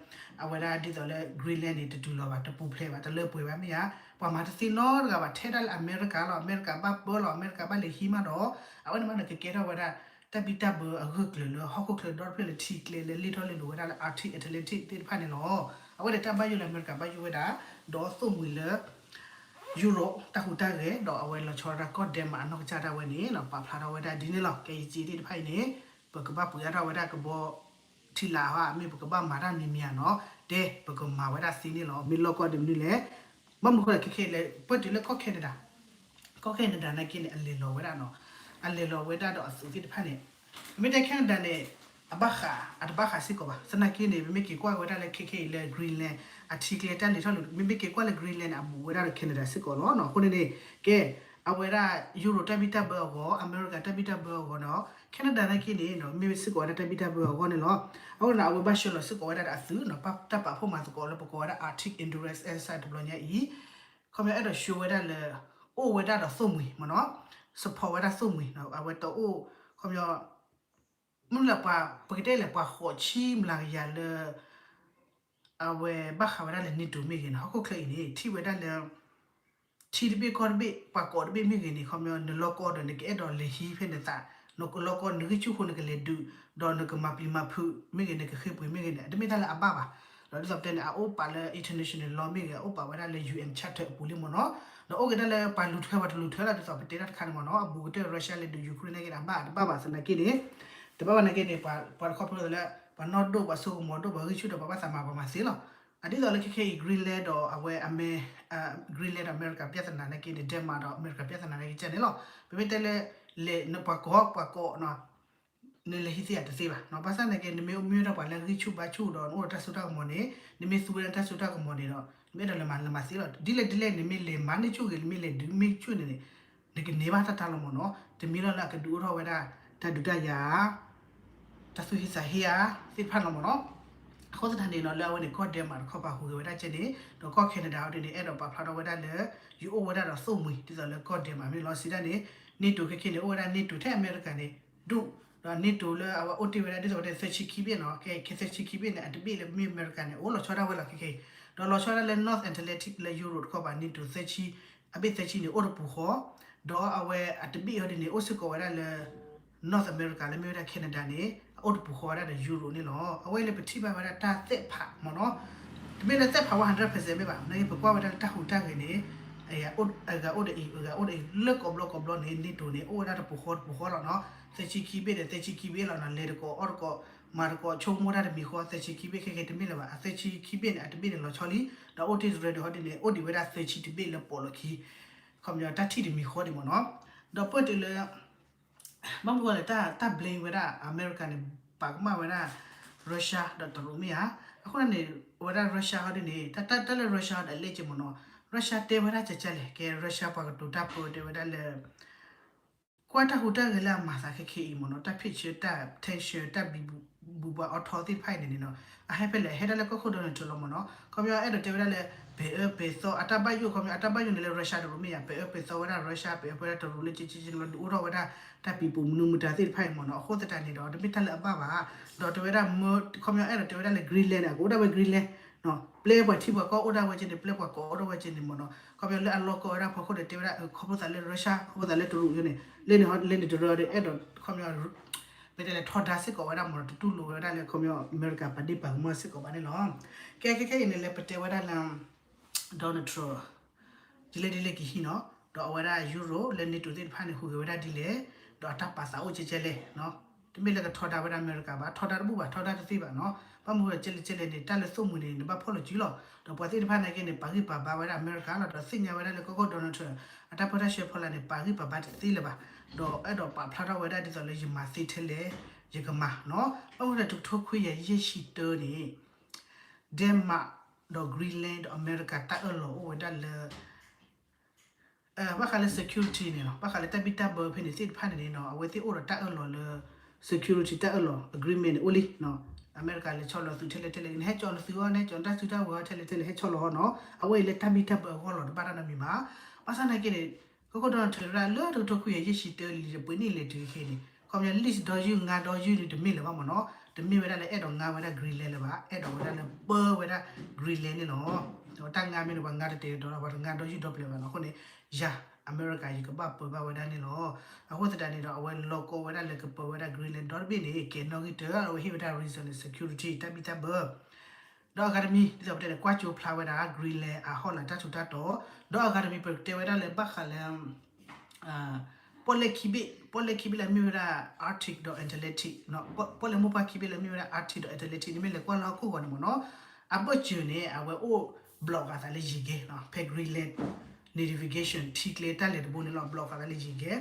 အဝဲဒၣ်ဒ်သိးလၢ Greenland န့ၣ် တတုၤလီၤဘၣ်, တပူၤဖျဲးဘၣ်, တလၢပှဲၤဘၣ်မ့ၢ်ဧါ. ပှၤမၤတသ့နီတဂၤဘၣ်, ထဲဒၣ်လၢအမဲရကၤလီၤ. အမဲရကၤဘၣ်ပၢလီၤ, အမဲရကၤဘၣ်လဲၤဟံးမးဒီး အဝဲန့ၣ်မးန့ၣ် ကကဲထီၣ်ဝဲဒၣ် တၢ်ဘံၣ်တၢ်ဘၢအဂၢၢ်ကျၢၤလၢဟီၣ်ခိၣ်ချၢဒီတဖျၢၣ်လၢထံကျဲလၢလ့ၢ်ထီၣ်လ့ၢ်လီၤဝဲဒၣ်လၢ Arctic Atlantic သ့ၣ်တဖၣ်န့ၣ်လီၤ. အဝဲန့ၣ်တၢ်ဘၣ်ယိၣ်လၢအမဲရကၤဘၣ်ယိၣ်ဝဲဒၣ်, ဒီးသိၣ်မှံၤလၢ Europe တၢ်ဟူးတၢ်ဂဲၤ ဒီးအဝဲလီၤဆီဒၣ်တၢ်ကီၢ် Denmark အနီၢ်ကစၢ်ဒၣ်ဝဲန့ၣ် ပာ်ဖျါထီၣ်ဝဲဒၣ်ဒ်န့ၣ်လီၤ. ကဲယစ့သ့ၣ်တဖၣ်အံၤန့ၣ် ပကဘၣ်ပှ့ၤအါထီၣ်ဝဲဒၣ်ကဘီ ထံလာ်ဟါ မ့ၢ်ပကဘၣ်မၤတၢ်မံၤမံၤဧါနီၤ, တဲပကမၤဝဲဒၣ်သ့န့ၣ်လီၤ. မ့ၢ်လီၢ်ကီၢ်ဒ်မနုၤလဲၣ်, ဘၣ်မနုၤဃိလဲၣ် ခဲခဲအံၤလဲၣ် ပၢၢ်တုၤလၢကီၢ် Canada, ကီၢ် Canada နာ်က့န့ၣ် အလဲၤလီၤဝဲဒၣ်နီၤ, အလဲၤလီၤဝဲဒၣ်ဒီးအသုးသ့ၣ်တဖၣ်န့ၣ်, မ့ၢ်တဲ Canada န့ၣ် အဘၣ်ဃး အတဘၣ်ဃးစ့ၢ်ကီးဘၣ်. သနာ်က့န့ၣ် ပမ့ၢ်က့ၤကွၢ်ဝဲဒၣ်လၢခဲခဲအံၤလၢ Greenland အထံကျဲတၢ်လဲၤထီၣ်လဲၤ, မ့မ့ၢ်က့ၤကွၢ်လၢ Greenland န့ၣ် အဘူးဝဲဒၣ်ဒီး Canada စ့ၢ်ကီးလီၤ. အဃိန့ၣ်န့ၣ် ကဲ အဝဲဒၣ် Europe တၢ်ဘံၣ်တၢ်ဘၢအဂီၢ်, အမဲရကၤတၢ်ဘံၣ်တၢ်ဘၢအဂီၢ်ဒီး Canada နာ်က့န့ၣ် မ့ၢ်စ့ၢ်ကီးဝဲဒၣ်တၢ်ဘံၣ်တၢ်ဘၢအဂီၢ်န့ၣ်လီၤ. အဃိန့ၣ် အဝဲဘၣ်ဆှၢလီၤစ့ၢ်ကီးဝဲဒၣ်ဒီးအသုးနီၤ, တၢ်ပာ်ဖှိၣ်မၤသကိးလၢပကိးဝဲဒၣ် Arctic Endurance Exercise တဘျီညါအံၤ, ခီပညီအဲၣ်ဒိး show ဝဲဒၣ်လၢ အိၣ်ဝဲဒၣ်ဒီးသိၣ်မှံၤမ့ၢ်နီၤ, support ဝဲဒၣ်သိၣ်မှံၤ, အဝဲတအိၣ် ခီပညီ မ့ၢ်လၢပှၤ ပကတဲလဲၣ် ပှၤဃိးဆံမျးကယၤလၢ အဝဲဘၣ်ဃးဝဲဒၣ်လၢ NATO မ့ၢ်ဂ့ၤန့ၣ်, ဟီၣ်ခိၣ်ချၢအံၤန့ၣ် ထံၣ်ဝဲဒၣ်လၢ ထံတဘ့ၣ်ကီၢ်တဘ့ၣ် ပှၤကိးတဘ့ၣ်မ့ၢ်ဂ့ၤန့ၣ် ခီပညီ နလီၢ်ကီၢ်ဒီးနကအဲၣ်ဒိးလဲၤဟံးဖဲနသး, နလီၢ်ကီၢ်နဂံၢ်ဆူၣ်ဃိနကလဲၤဒုး, ဒီးနကမၤပျံၤမၤဖုးမ့ၢ်ဂ့ၤ နကဃ့ပှ့ၤမ့ၢ်ဂ့ၤန့ၣ် အတမ့ၢ်တၢ်လၢအဘၣ်ဘၣ်. ဒီးဒ်သိးပတဲန့ၣ် အအိၣ်ပာ်လၢ international law မ့ၢ်ဂ့ၤ အအိၣ်ပာ်ဝဲဒၣ်လၢ UN Charter အပူၤလံမ့ၢ်နီၤ, ဒီးအိၣ်က့ၤဒၣ်လၢပှၤလူၤထွဲပှၤတလူၤထွဲလီၤ, ဒ်သိးပတဲတၢ်တခါန့ၣ်မ့ၢ်နီၤ, အဘူးကတၢၢ် Russia လဲၤဒုး Ukraine နာ်က့န့ၣ် အဘၣ်တဘၣ်ဘၣ်သနာ်က့န့ၣ်, တဘၣ်ဘၣ်နာ်က့န့ၣ် ပှၤတခီဖျိလၢ ပှၤနီၢ်ဒိၣ်ပှၤစိကမီၤဒိၣ်ပှၤဂံၢ်ဆူၣ်ဒီးပှၤဘၣ်သးမၤပှၤမၤသ့လီၤ. အဒ်သိးလၢခဲခဲအံၤ Greenland ဒီးအဝဲအမဲ Greenland ဒီးအမဲရကၤ ပြဿနာ နာ်က့န့ၣ် Denmark ဒီးအမဲရကၤ ပြဿနာ နာ်က့ကန့ၣ်လီၤ. ပမ့ၢ်တဲလၢ လဲၤနပှၤကိးပှၤကိးနီၤ, နလဲၤဟံးသ့ဧါတသ့ဘၣ်နီၤ, ဘၣ်ဆၣ်နာ်က့ နမ့ၢ်အိၣ်မ့ၢ်ဝဲဒၣ်ပှၤလၢအဂံၢ်ဆူၣ်ဘါဆူၣ်ဒီး နအိၣ်ဒီးတၢ်စိတၢ်ကမီၤန့ၣ်, နမ့ၢ်သူဝဲဒၣ်တၢ်စိတၢ်ကမီၤန့ၣ်ဒီး နမ့ၢ်အဲၣ်ဒိးလဲၤမၤလဲၤမၤသ့လီၤ. ဒ်လဲၣ်ဒ်လဲၣ် နမ့ၢ်လဲၤမၤန့ၢ်ဆူၣ်ဂ့ၤ နမ့ၢ်လဲၤဒုးမ့ၢ်ဆူၣ်န့ၣ်န့ၣ် နကန့ၢ်ဘၣ်တၢ်တၢ်လီၤမ့ၢ်နီၤ, တမံၤလီၤလၢအကဒုးအိၣ်ထီၣ်ဝဲဒၣ် တၢ်ဒုးတၢ်ယၤ တၢ်သူၣ်ဟ့သးဟ့ဧါ သ့ၣ်တဖၣ်လီၤမ့ၢ်နီၤ. အဃိသတးန့ၣ်နီၤ လၢအဝဲန့ၣ် ကီၢ် Denmark တခီပၤဟူးဂဲၤဝဲဒၣ်ကဲန့ၣ် ဒီးကီၢ် Canada ဟီဒ်န့ၣ် အဲၣ်ဒိးပာ်ဖျါထီၣ်ဝဲဒၣ်လၢ ယအိၣ်ဝဲဒၣ်ဒီးသိၣ်မှံၤ ဒ်သိးလၢကီၢ် Denmark မ့ၢ်လီၤ. စံးဒၣ်န့ၣ် NATO ခဲခဲန့ၣ် အိၣ်ဝဲဒၣ် NATO ထဲအမဲရကၤန့ၣ် ဒူၣ် ဒီး NATO လၢအဝဲအိၣ်တ့ၢ်ဝဲဒၣ် ဒ်သိးပတဲ သၢဆံခံဘ့ၣ်နီၤ, ကဲ ခဲသၢဆံခံဘ့ၣ်န့ၣ် အတဘ့ၣ်လၢမ့ၢ်အမဲရကၤန့ၣ် အိၣ်လီၤဆီဒၣ်ဝဲလီၤခဲခဲအံၤ, ဒီးလီၤဆီဒၣ်လၢ North Atlantic လၢ Europe တခီပၤ NATO သၢဆံ အဘ့ၣ်သၢဆံန့ၣ် အိၣ်တပူၤဃီ ဒီးအဝဲအတဘ့ၣ်ဟီဒ်န့ၣ် အိၣ်စ့ၢ်ကီးဝဲဒၣ်လၢ North America လၢမ့ၢ်ဝဲဒၣ် Canada န့ၣ် အအိၣ်တပူၤဃီဝဲဒၣ်ဒီး Europe န့ၣ်လီၤ. အဝဲလၢပထံၣ်ဘၣ်ဝဲဒၣ်တၢ်သ့ၣ်ဖးမ့ၢ်နီၤ, တမ့ၢ်လၢသ့ၣ်ဖးဝဲ hundred percent မ့ၢ်ဘၣ်, နာ်က့ပကွၢ်ဝဲဒၣ်လၢတၢ်ဟူးတၢ်ဂဲၤန့ၣ် အဂၤအိၣ်ဒီးအံၤ အဂၤအိၣ်ဒီးအံၤ လၢကိးဘျီကိးဘျီန့ၣ် NATO န့ၣ် အိၣ်ဝဲဒၣ်တပူၤဃီတပူၤဃီလီၤနီၤ, သၢဆံခံဘ့ၣ်ဒီး သၢဆံခံဘ့ၣ်လီၤနီၤ, လဲၤတကိးအီၣ်တကိး မၤတကိး ဆိကမိၣ်တၢ်တမံၤဃီ သၢဆံခံဘ့ၣ်ခဲခဲတမ့ၢ်လၢၤဘၣ်, အသၢဆံခံဘ့ၣ်န့ၣ် အတဘ့ၣ်န့ၣ်လီၤဆီလံ, ဒီးအိၣ်တ့ၢ်တရၢဒီးဟီဒ်န့ၣ် အိၣ်ဒံးဝဲဒၣ်သၢဆံတဘ့ၣ်လၢပိာ်လီၢ်ခံ ခီပညီတၢ်ထံၣ်တမံၤဃီဒံးမ့ၢ်နီၤ, ဒီးပၢၢ်တုၤလၢ ဘၣ်မနုၤဃိလဲၣ် တၢ် တၢ် blame ဝဲဒၣ်အမဲရကၤန့ၣ် ပာ်ကမၣ်ဝဲဒၣ် Russia ဒီးတရူးမ့ၢ်ဧါ, အဃိန့ၣ် ဝဲဒၣ် Russia ဟီဒ်န့ၣ် တၢ် တၢ်လၢ Russia ဒီးလဲၣ်က့မ့ၢ်နီၤ, Russia တဲဝဲဒၣ်ကကလဲၣ် ကဲ Russia ပှၤကတိၤတၢ်ပၢတဲဝဲဒၣ်လၢ ကွၢ်တၢ်ဟူးတၢ်ဂဲၤလၢအမၤသးခဲခဲအံၤမ့ၢ်နီၤ, တၢ်ဖ့ၣ်ဆၢ တၢ် tension တၢ်ဘံဘူဘူးဘၣ်အီထီသ့ၣ်တဖၣ်အံၤန့ၣ်န့ၣ်နီၤ, အဟဲဖဲလဲၣ် ဟဲဒၣ်လၢကီၢ်ခိၣ် Donald Trump လီၤမ့ၢ်နီၤ, ခီပညီအဲၣ်ဒိးတဲဝဲဒၣ်လၢ ပဲာ်အၢပဲာ်သီ အတၢ်ဘၣ်ယိၣ် ခီပညီအတၢ်ဘၣ်ယိၣ်န့ၣ်လၢ Russia တရူးမ့ၢ်ဧါ, ပဲာ်အၢပဲာ်သီဝဲဒၣ် Russia ပဲာ်အၢပဲာ်တရူးလၢကကကလီၤဒုးအိၣ်ထီၣ်ဝဲဒၣ် တၢ်ပံၤပူၤမနုၤမတၤသ့ၣ်တဖၣ်အံၤမ့ၢ်နီၤ, အဃိသတးန့ၣ်ဒီး တမ့ၢ်တၢ်လၢအဘၣ်ဘၣ်, ဒီးတဲဝဲဒၣ် ခီပညီအဲၣ်ဒိးတဲဝဲဒၣ်လၢ Greenland န့ၣ် အကအိၣ်ဒၣ်ဝဲ Greenland ပျဲပှၤထံပှၤကီၢ်အိၣ်ဒၣ်ဝဲကဲန့ၣ် ပျဲပှၤကိးအိၣ်ဒၣ်ဝဲကဲန့ၣ်မ့ၢ်နီၤ, ခီပညီလၢအလီၢ်ကီၢ်ဝဲဒၣ်ဖီခိၣ်ဒီးတဲဝဲဒၣ် ခီဖျိသးလၢ Russia ခီဖျိသးလၢတရူးန့ၣ် လဲန့ၣ် လဲန့ၣ်တရၢဒီးအဲၣ်ဒိး ခီပညီ ပတဲလဲၣ်ထီဒါစ့ၢ်ကီးဝဲဒၣ်မ့ၢ်နီၤ, တတူၢ်လိာ်ဝဲဒၣ်လၢခီပညီ အမဲရကၤပာ်ဒ့ၣ်ပာ်ကမၣ်စ့ၢ်ကီးဘၣ်န့ၣ်လီၤ. ကဲခဲခဲအံၤန့ၣ် လၢပတဲဝဲဒၣ်လၢ Donald Trump ဒ်လဲၣ်ဒ်လဲၣ်ကဟံးနီၤ, ဒီးအဝဲဒၣ် Europe လၢ NATO သ့ၣ်တဖၣ်န့ၣ် ဟူးဂဲၤဝဲဒၣ်ဒ်လဲၣ်, ဒီးအတၢ်ပာ်သးအိၣ်ကဲကဲလဲၣ်, တမ့ၢ်လၢကထီဒါဝဲဒၣ်အမဲရကၤဘၣ်, ထီဒါတဘူၣ်ဘၣ်, ထီဒါတသ့ဘၣ်နီၤ, ဘၣ်မနုၤဒီးကဲလဲၣ်ကဲလဲၣ်န့ၣ် တၢ်လၢသိၣ်မှံၤန့ၣ် နဘၣ်ဖီၣ်လိာ်စုလီၤ, ဒီးပှၤသ့ၣ်တဖၣ်နာ်က့န့ၣ် ပာ်ဂံၢ်ပာ်ဘါဝဲဒၣ်အမဲရကၤလီၤ, ဒီးသ့ၣ်ညါဝဲဒၣ်လၢကီၢ်ခိၣ် Donald Trump အတၢ်ပၢတၢ်ဆှၢဖီလာ်န့ၣ် ပာ်ဂံၢ်ပာ်ဘါတသ့လၢၤဘၣ်, ဒီးအဲၣ်ဒိးပာ်ဖျါထီၣ်ဝဲဒၣ်ဒ်သိးလၢယမၤသ့ထဲလဲၣ် ယကမၤနီၤ, ဘၣ်မနုၤဒီးတကထိခွံကယၤယဲၢ်ဆံတၢန့ၣ် Denmark ဒီး Greenland ဒီးအမဲရကၤတၢ်အၢၣ်လီၤအိၣ်ဝဲဒၣ်လၢ ဘၣ်ဃးလၢ security န့ၣ်လီၤ, ဘၣ်ဃးလၢတၢ်ဘံၣ်တၢ်ဘၢဖဲန့ၣ်သ့ၣ်တဖၣ်န့ၣ်န့ၣ်နီၤ, အဝဲသ့ၣ်အိၣ်ဒီးတၢ်အၢၣ်လီၤလၢ security တၢ်အၢၣ်လီၤ agreement န့ၣ်အိၣ်လံ, အမဲရကၤလဲၤဆီလီၤသုးထဲလဲၣ်ထဲလဲၣ် နဟဲကၠီၤနသုးအီၤ နဟဲကၠီၤနတၢ်စုတၢ်ဝဲၤအီၤထဲလဲၣ်ထဲလဲၣ် ဟဲဆီလီၤအီၤနီၤ, အဝဲအံၤလၢတၢ်ဘံၣ်တၢ်ဘၢအဂီၢ်လီၤ တဘၣ်တၢ်နီတမံၤဘၣ်, ဘၣ်ဆၣ်နာ်က့န့ၣ် ကီၢ်ခိၣ် Donald Trump ဝဲဒၣ်လၢတကထိခွံကယၤယဲၢ်ဆံတၢလံဒီးပှဲၤန့ၣ်လဲၤတုၤခဲအံၤန့ၣ် ခီပညီ list ဒီယုၢ် ငါး ဒီယုၢ်န့ၣ်တမ့ၢ်လၢၤဘၣ်မ့ၢ်နီၤ, တမ့ၢ်ဝဲဒၣ်လၢအဲၣ်ဒိးငါဝဲဒၣ် Greenland လၢၤဘၣ်, အဲၣ်ဒိးဝဲဒၣ်လၢပၢဝဲဒၣ် Greenland န့ၣ်လီၤ. တၢ်ငါမ့ၢ်န့ၣ် ပှၤငါတတဲာ်ကတီၤဒီး ပှၤတငါဒီယုၢ်ဒီပျဲၤဘၣ်လီၤ. အဃိန့ၣ် ယၤ အမဲရကၤ ယကဘၣ်ပၢဘၣ်ဝဲဒၣ်န့ၣ်လီၤ. အဃိသတးန့ၣ်ဒီး အဝဲလီၤကီဝဲဒၣ်လၢကပၢဝဲဒၣ် Greenland ဒီတဘ့ၣ်န့ၣ် ကဲနီၣ်ဂံၢ်တၢၢ် အဝဲဟ့ၣ်ဝဲဒၣ် reason လၢ security တၢ်ဘံၣ်တၢ်ဘၢ ဒီးအဂၤတမံၤ ဒ်သိးပတဲန့ၣ် ကွၢ်ကၠိဖျါဝဲဒၣ် Greenland အဟီၣ်လာ်တၢ်ထူးတၢ်တီၤ, ဒီးအဂၤတမံၤ ပတဲဝဲဒၣ်လၢဘၣ်ဃးလၢ ပီၣ်လဲၣ်ခံဘ့ၣ်, ပီၣ်လဲၣ်ခံဘ့ၣ်လၢမ့ၢ်ဝဲဒၣ် Arctic ဒီး Antarctic, ပီၣ်လဲၣ်မိၢ်ပှၢ်ခံဘ့ၣ်လၢမ့ၢ်ဝဲဒၣ် Arctic ဒီး Antarctic န့ၣ် မ့ၢ်လဲၤကွၢ်လၢဟီၣ်ခိၣ်ဂီၤန့ၣ်မ့ၢ်နီၤ, အဘၢၣ်စၢၤန့ၣ် အဝဲအိၣ် block အသးလၢယံၤကဲ, ဖဲ Greenland nidification ထံကျဲတၢ်လဲၤတဘိန့ၣ်လီၤ block အသးလၢယံၤကဲ,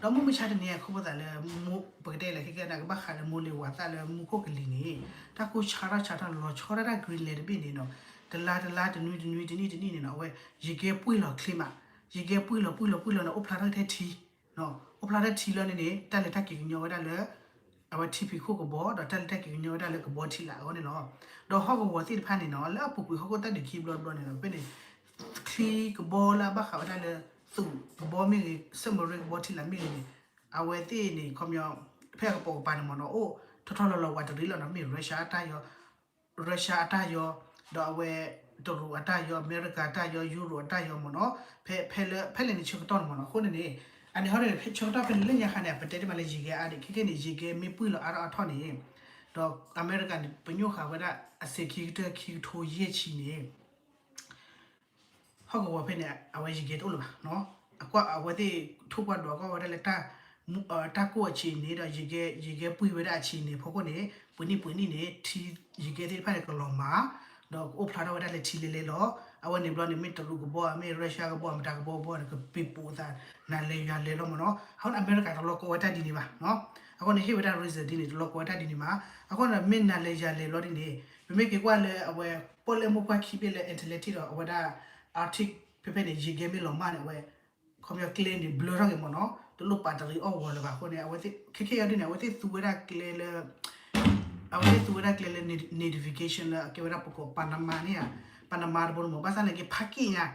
ဒီးမုၢ်မဆါတနံၤအံၤ ခီဖျိသးလၢ ပကတဲလၢခဲကဲန့ၣ် ကဘၣ်ဃးလၢမိၢ်လ့ၤဝၤသၣ်လၢမူခိၣ်ကလံၤန့ၣ် တၢ်ကိၢ်ဆါထီၣ်ဆါထီၣ်လီၤဆီဒၣ်တၢ် Greenland တဘ့ၣ်န့ၣ်နီၤ, တလါတလါ တနွံတနွံ တနံၣ်တနံၣ်န့ၣ်နီၤ အဝဲ ယံၤကဲပှံၢ်လီၤချ့မး, ယံၤကဲပှံၢ်လီၤပှံၢ်လီၤပှံၢ်လီၤန့ၣ် အိၣ်ဖျါထီၣ်ထဲထံ အိၣ်ဖျါထီၣ်ထဲထံလီၤန့ၣ်န့ၣ် တၢ်လဲၤတၢ်က့ၤကညီဝဲဒၣ်လၢ အဝဲထံဖံးခိၣ်ကဘီ ဒီးတၢ်လဲၤတၢ်က့ၤကညီဝဲဒၣ်လၢကဘီထံလာ်အဂီၢ်န့ၣ်လီၤ. ဒီးဟီၣ်ကဝီၤသ့ၣ်တဖၣ်န့ၣ်နီၤ လၢအပူၤကွံာ်ဟီၣ်ခိၣ်တၢ်ဒုးခံဘျီတဘျီန့ၣ်ဒီး ဖဲန့ၣ် ချံကဘီလၢအဘၣ်ဃးဝဲဒၣ်လၢ သူးကဘီမ့ၢ်ဂ့ၤ submarine ကဘီထံလာ်မ့ၢ်ဂ့ၤန့ၣ် အဝဲသ့ၣ်န့ၣ် ခီပညီ ဖဲအကပိာ်ကပၤန့ၣ်မ့ၢ်နီၤ အိၣ်ထီၣ်ထီၣ်လီၤလီၤဝးတရံးလီၤနီၤ မ့ၢ် Russia အတၢ်ယီ Russia အတၢ်ယီ, ဒီးအဝဲ တရူးအတၢ်ယီ, အမဲရကၤအတၢ်ယီ, ယူရိၤအတၢ်ယီမ့ၢ်နီၤ, ဖဲ ဖဲလၢ ဖဲလဲၣ်န့ၣ်ဆၢကတီၢ်န့ၣ်မ့ၢ်နီၤ, အဃိန့ၣ်န့ၣ် အန့ၣ်ဟီန့ၣ် ဆၢကတီၢ်ဖဲန့ၣ်လၢညါခါန့ၣ် ပတဲတ့ၢ်မးလၢယံၤကဲအါဒံး ခဲကဲန့ၣ် ယံၤကဲမ့ၢ်ပှံၢ်လီၤအါထီၣ်အါထီၣ်န့ၣ် ဒီးအမဲရကၤန့ၣ် ပညိၣ်ဃာ်ဝဲဒၣ်အစဲၤခံကတၢၢ်ခံကထိယဲၢ်ဆံန့ၣ် ဟီၣ်ကဝီၤဖဲန့ၣ် အဝဲယံၤကဲတအိၣ်လၢၤဘၣ်နီၤ, အကွၢ်အဝဲသ့ၣ် ထိၣ်ကွၢ်ဒွးကွၢ်ဝဲဒၣ်လၢ တၢ်ကိၢ်အဆံးန့ၣ်ဒီး ယံၤကဲပှံၢ်ဝဲဒၣ်အဆံးန့ၣ် ဖီခိၣ်န့ၣ် ပှဲၤနံၣ်ပှဲၤနံၣ်န့ၣ် ထံ ယံၤကဲသ့ၣ်တဖၣ်န့ၣ် ကလီၤမၢ် ဒီးကအိၣ်ဖျါထီၣ်ဝဲဒၣ်လၢထံလဲၤလဲၤလီၤ. အဝဲန့ၣ်ဘျီန့ၣ် မ့ၢ်တရူးကဘီ မ့ၢ် Russia ကဘီ မတၤကဘီကဘီန့ၣ် ကပ့ၤပိာ်အသး နၤလဲၤယၤလဲၤလီၤမ့ၢ်နီၤ, အဃိန့ၣ် အမဲရကၤတလီၤကီဝဲတၢ်ဒ်န့ၣ်ဘၣ်နီၤ, အဃိန့ၣ် ဟ့ၣ်ဝဲဒၣ် reason ဒ်န့ၣ် တလီၤကီဝဲတၢ်ဒ်န့ၣ်ဘၣ်, အဃိန့ၣ် မ့ၢ်နၤလဲၤယၤလဲၤလီၤဒ်န့ၣ် ပမ့ၢ်က့ၤကွၢ်လၢအဝဲ ပီၣ်လဲၣ်မိၢ်ပှၢ်ခံဘ့ၣ်လၢ Atlantic ဒီး အဝဲဒၣ် Arctic ဖဲဖဲန့ၣ် ယံၤကဲမ့ၢ်လီၤမၢ်န့ၣ် အဝဲ ခီပညီကျဲန့ၣ်ဘျၢထီၣ်က့ၤမ့ၢ်နီၤ, တလိၣ်ပာ်တရံးအီၣ်ဝီၤလၢၤဘၣ်အဃိန့ၣ် အဝဲသ့ၣ် ခဲခဲအံၤဒ်န့ၣ် အဝဲသ့ၣ်သူဝဲဒၣ်ကျဲလၢ အဝဲသ့ၣ်သူဝဲဒၣ်ကျဲလၢ nidification လၢအကဲဝဲဒၣ်ပကိး Panama န့ၣ်ဧါ, Panama တဘိန့ၣ်မ့ၢ် ဘၣ်ဆၣ်န့ၣ်က့ၤဖးက့ၣ်ညါ,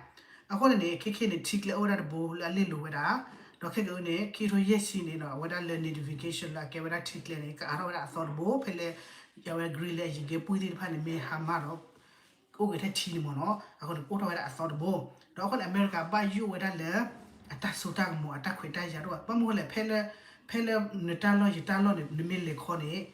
အဃိန့ၣ်န့ၣ် ခဲခဲန့ၣ် ထံကျဲအိၣ်ဝဲဒၣ်တဘိလၢအလ့ၣ်လိၤဝဲဒၣ်, ဒီးခဲကနံၣ်အံၤန့ၣ် ခံကထိယဲၢ်ဆံန့ၣ်ဒီး အဝဲဒၣ်လၢ nidification လၢအကဲဝဲဒၣ်ထံကျဲန့ၣ် ကအါထီၣ်ဝဲဒၣ်အသီတဘိ ဖဲလၢ အဝဲ Greenland ယံၤကဲပှံၢ်သ့ၣ်တဖၣ်န့ၣ် မ့ၢ်ဟါမၢ်ဒီး ကအိၣ်က့ၤထဲထံန့ၣ်မ့ၢ်နီၤ, အဃိန့ၣ် ကအိၣ်ထီၣ်ဝဲဒၣ်အသီတဘိ, ဒီးအဃိန့ၣ် အမဲရကၤဘၣ်ယိၣ်ဝဲဒၣ်လၢ အတၢ်စိတၢ်ကမီၤ အတၢ်ခွဲးတၢ်ယာ်တအိၣ်ဘၣ်, ဘၣ်မနုၤဃိလဲၣ် ဖဲလၢ ဖဲလၢနတၢ်လီၢ်ယတၢ်လီၢ်န့ၣ် နမ့ၢ်လဲၤခီန့ၣ်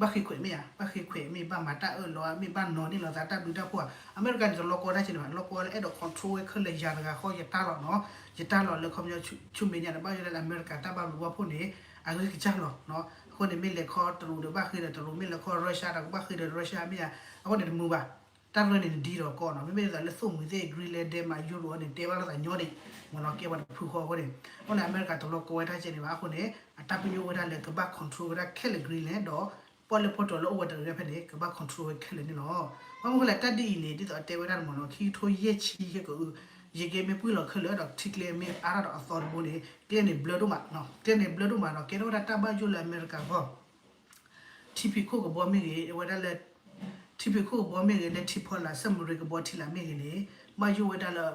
ဘၣ်ဃ့ခွဲးမ့ၢ်ဧါ, ဘၣ်ဃ့ခွဲးမ့ၢ် ဘၣ်မၤတၢ်အၢၣ်လီၤမ့ၢ် ဘၣ်နီၤန့ၢ်လီၤသးတၢ်ဘျုးတၢ်ဖှိၣ်ဧါ, အမဲရကၤန့ၣ် တလီၤကီတၢ်ကဲန့ၣ်ဘၣ်, လီၤကီလၢအဲၣ်ဒိး control ဝဲခဲလၢာ်ယၤတဂၤဃီ ယတၢ်လီၢ်နီၤ, ယတၢ်လီၢ်လၢခီပညီ ဆူမဲာ်ညါန့ၣ် ဘၣ်ယိၣ်ဒၣ်လၢအမဲရကၤတၢ်ဘၣ်ဘျုးဘၣ်ဖှိၣ်န့ၣ် အဂ့ၢ်ကစၢ်လီၤနီၤ, အဃိန့ၣ် မ့ၢ်လဲၤခီတရူးဒီး ဘၣ်ဃ့ဒီးတရူး, မ့ၢ်လဲၤခီ Russia ဒီး ကဘၣ်ဃ့ဒီး Russia မ့ၢ်ဧါ, အဃိန့ၣ် တမုာ်ဘၣ်, တၢ်ရဲၣ်န့ၣ် နဒ်ဒီးကီၢ်နီၤ, မ့မ့ၢ်ဒ်သိးလၢသိၣ်မှံၤသ့ၣ် Greenland, Denmark, ယူရိၤန့ၣ် တဲဘၣ်လိာ်သးညီန့ၣ် မ့ၢ်နီၤ ကဲပှၤတဖုဃီအဃိန့ၣ်, အဃိန့ၣ် အမဲရကၤတလီၤကီဝဲတၢ်ကဲန့ၣ်ဘၣ်အဃိန့ၣ် အတၢ်ပညိၣ်ဝဲဒၣ်လၢကဘၣ် control ဝဲဒၣ်ခဲလၢာ် Greenland ဒီး ပီၣ်လဲၣ်ဖီတီၤလၢအိၣ်ဝဲတရံးဖဲန့ၣ် ကဘၣ် control ဝဲခဲလၢာ်န့ၣ်လီၤ. ဘၣ်မနုၤဃိလဲၣ် တၢ်ဒ်အံၤန့ၣ် ဒ်သိးအတဲဝဲဒၣ်မ့ၢ်နီၤ ခံကထိယဲၢ်ဆံဟဲကအု ယံၤကဲမ့ၢ်ပှံၢ်လီၤခဲလၢာ်ဒီး ထံကျဲမ့ၢ်အါထီၣ်ဒီးအသီတဘိန့ၣ် ကျဲန့ၣ်ဘျၢဒိၣ်မး, ကျဲန့ၣ်ဘျၢဒိၣ်မးဒီး ကဲထီၣ်ဝဲဒၣ်တၢ်ဘၣ်ယိၣ်လၢအမဲရကၤအဂီၢ် ထံဖံးခိၣ်ကဘီမ့ၢ်ဂ့ၤ ဝဲဒၣ်လၢ ထံဖံးခိၣ်ကဘီမ့ၢ်ဂ့ၤ လၢထံဖီလာ် submarine ကဘီထံလာ်မ့ၢ်ဂ့ၤန့ၣ် ဘၣ်ယိၣ်ဝဲဒၣ်လၢ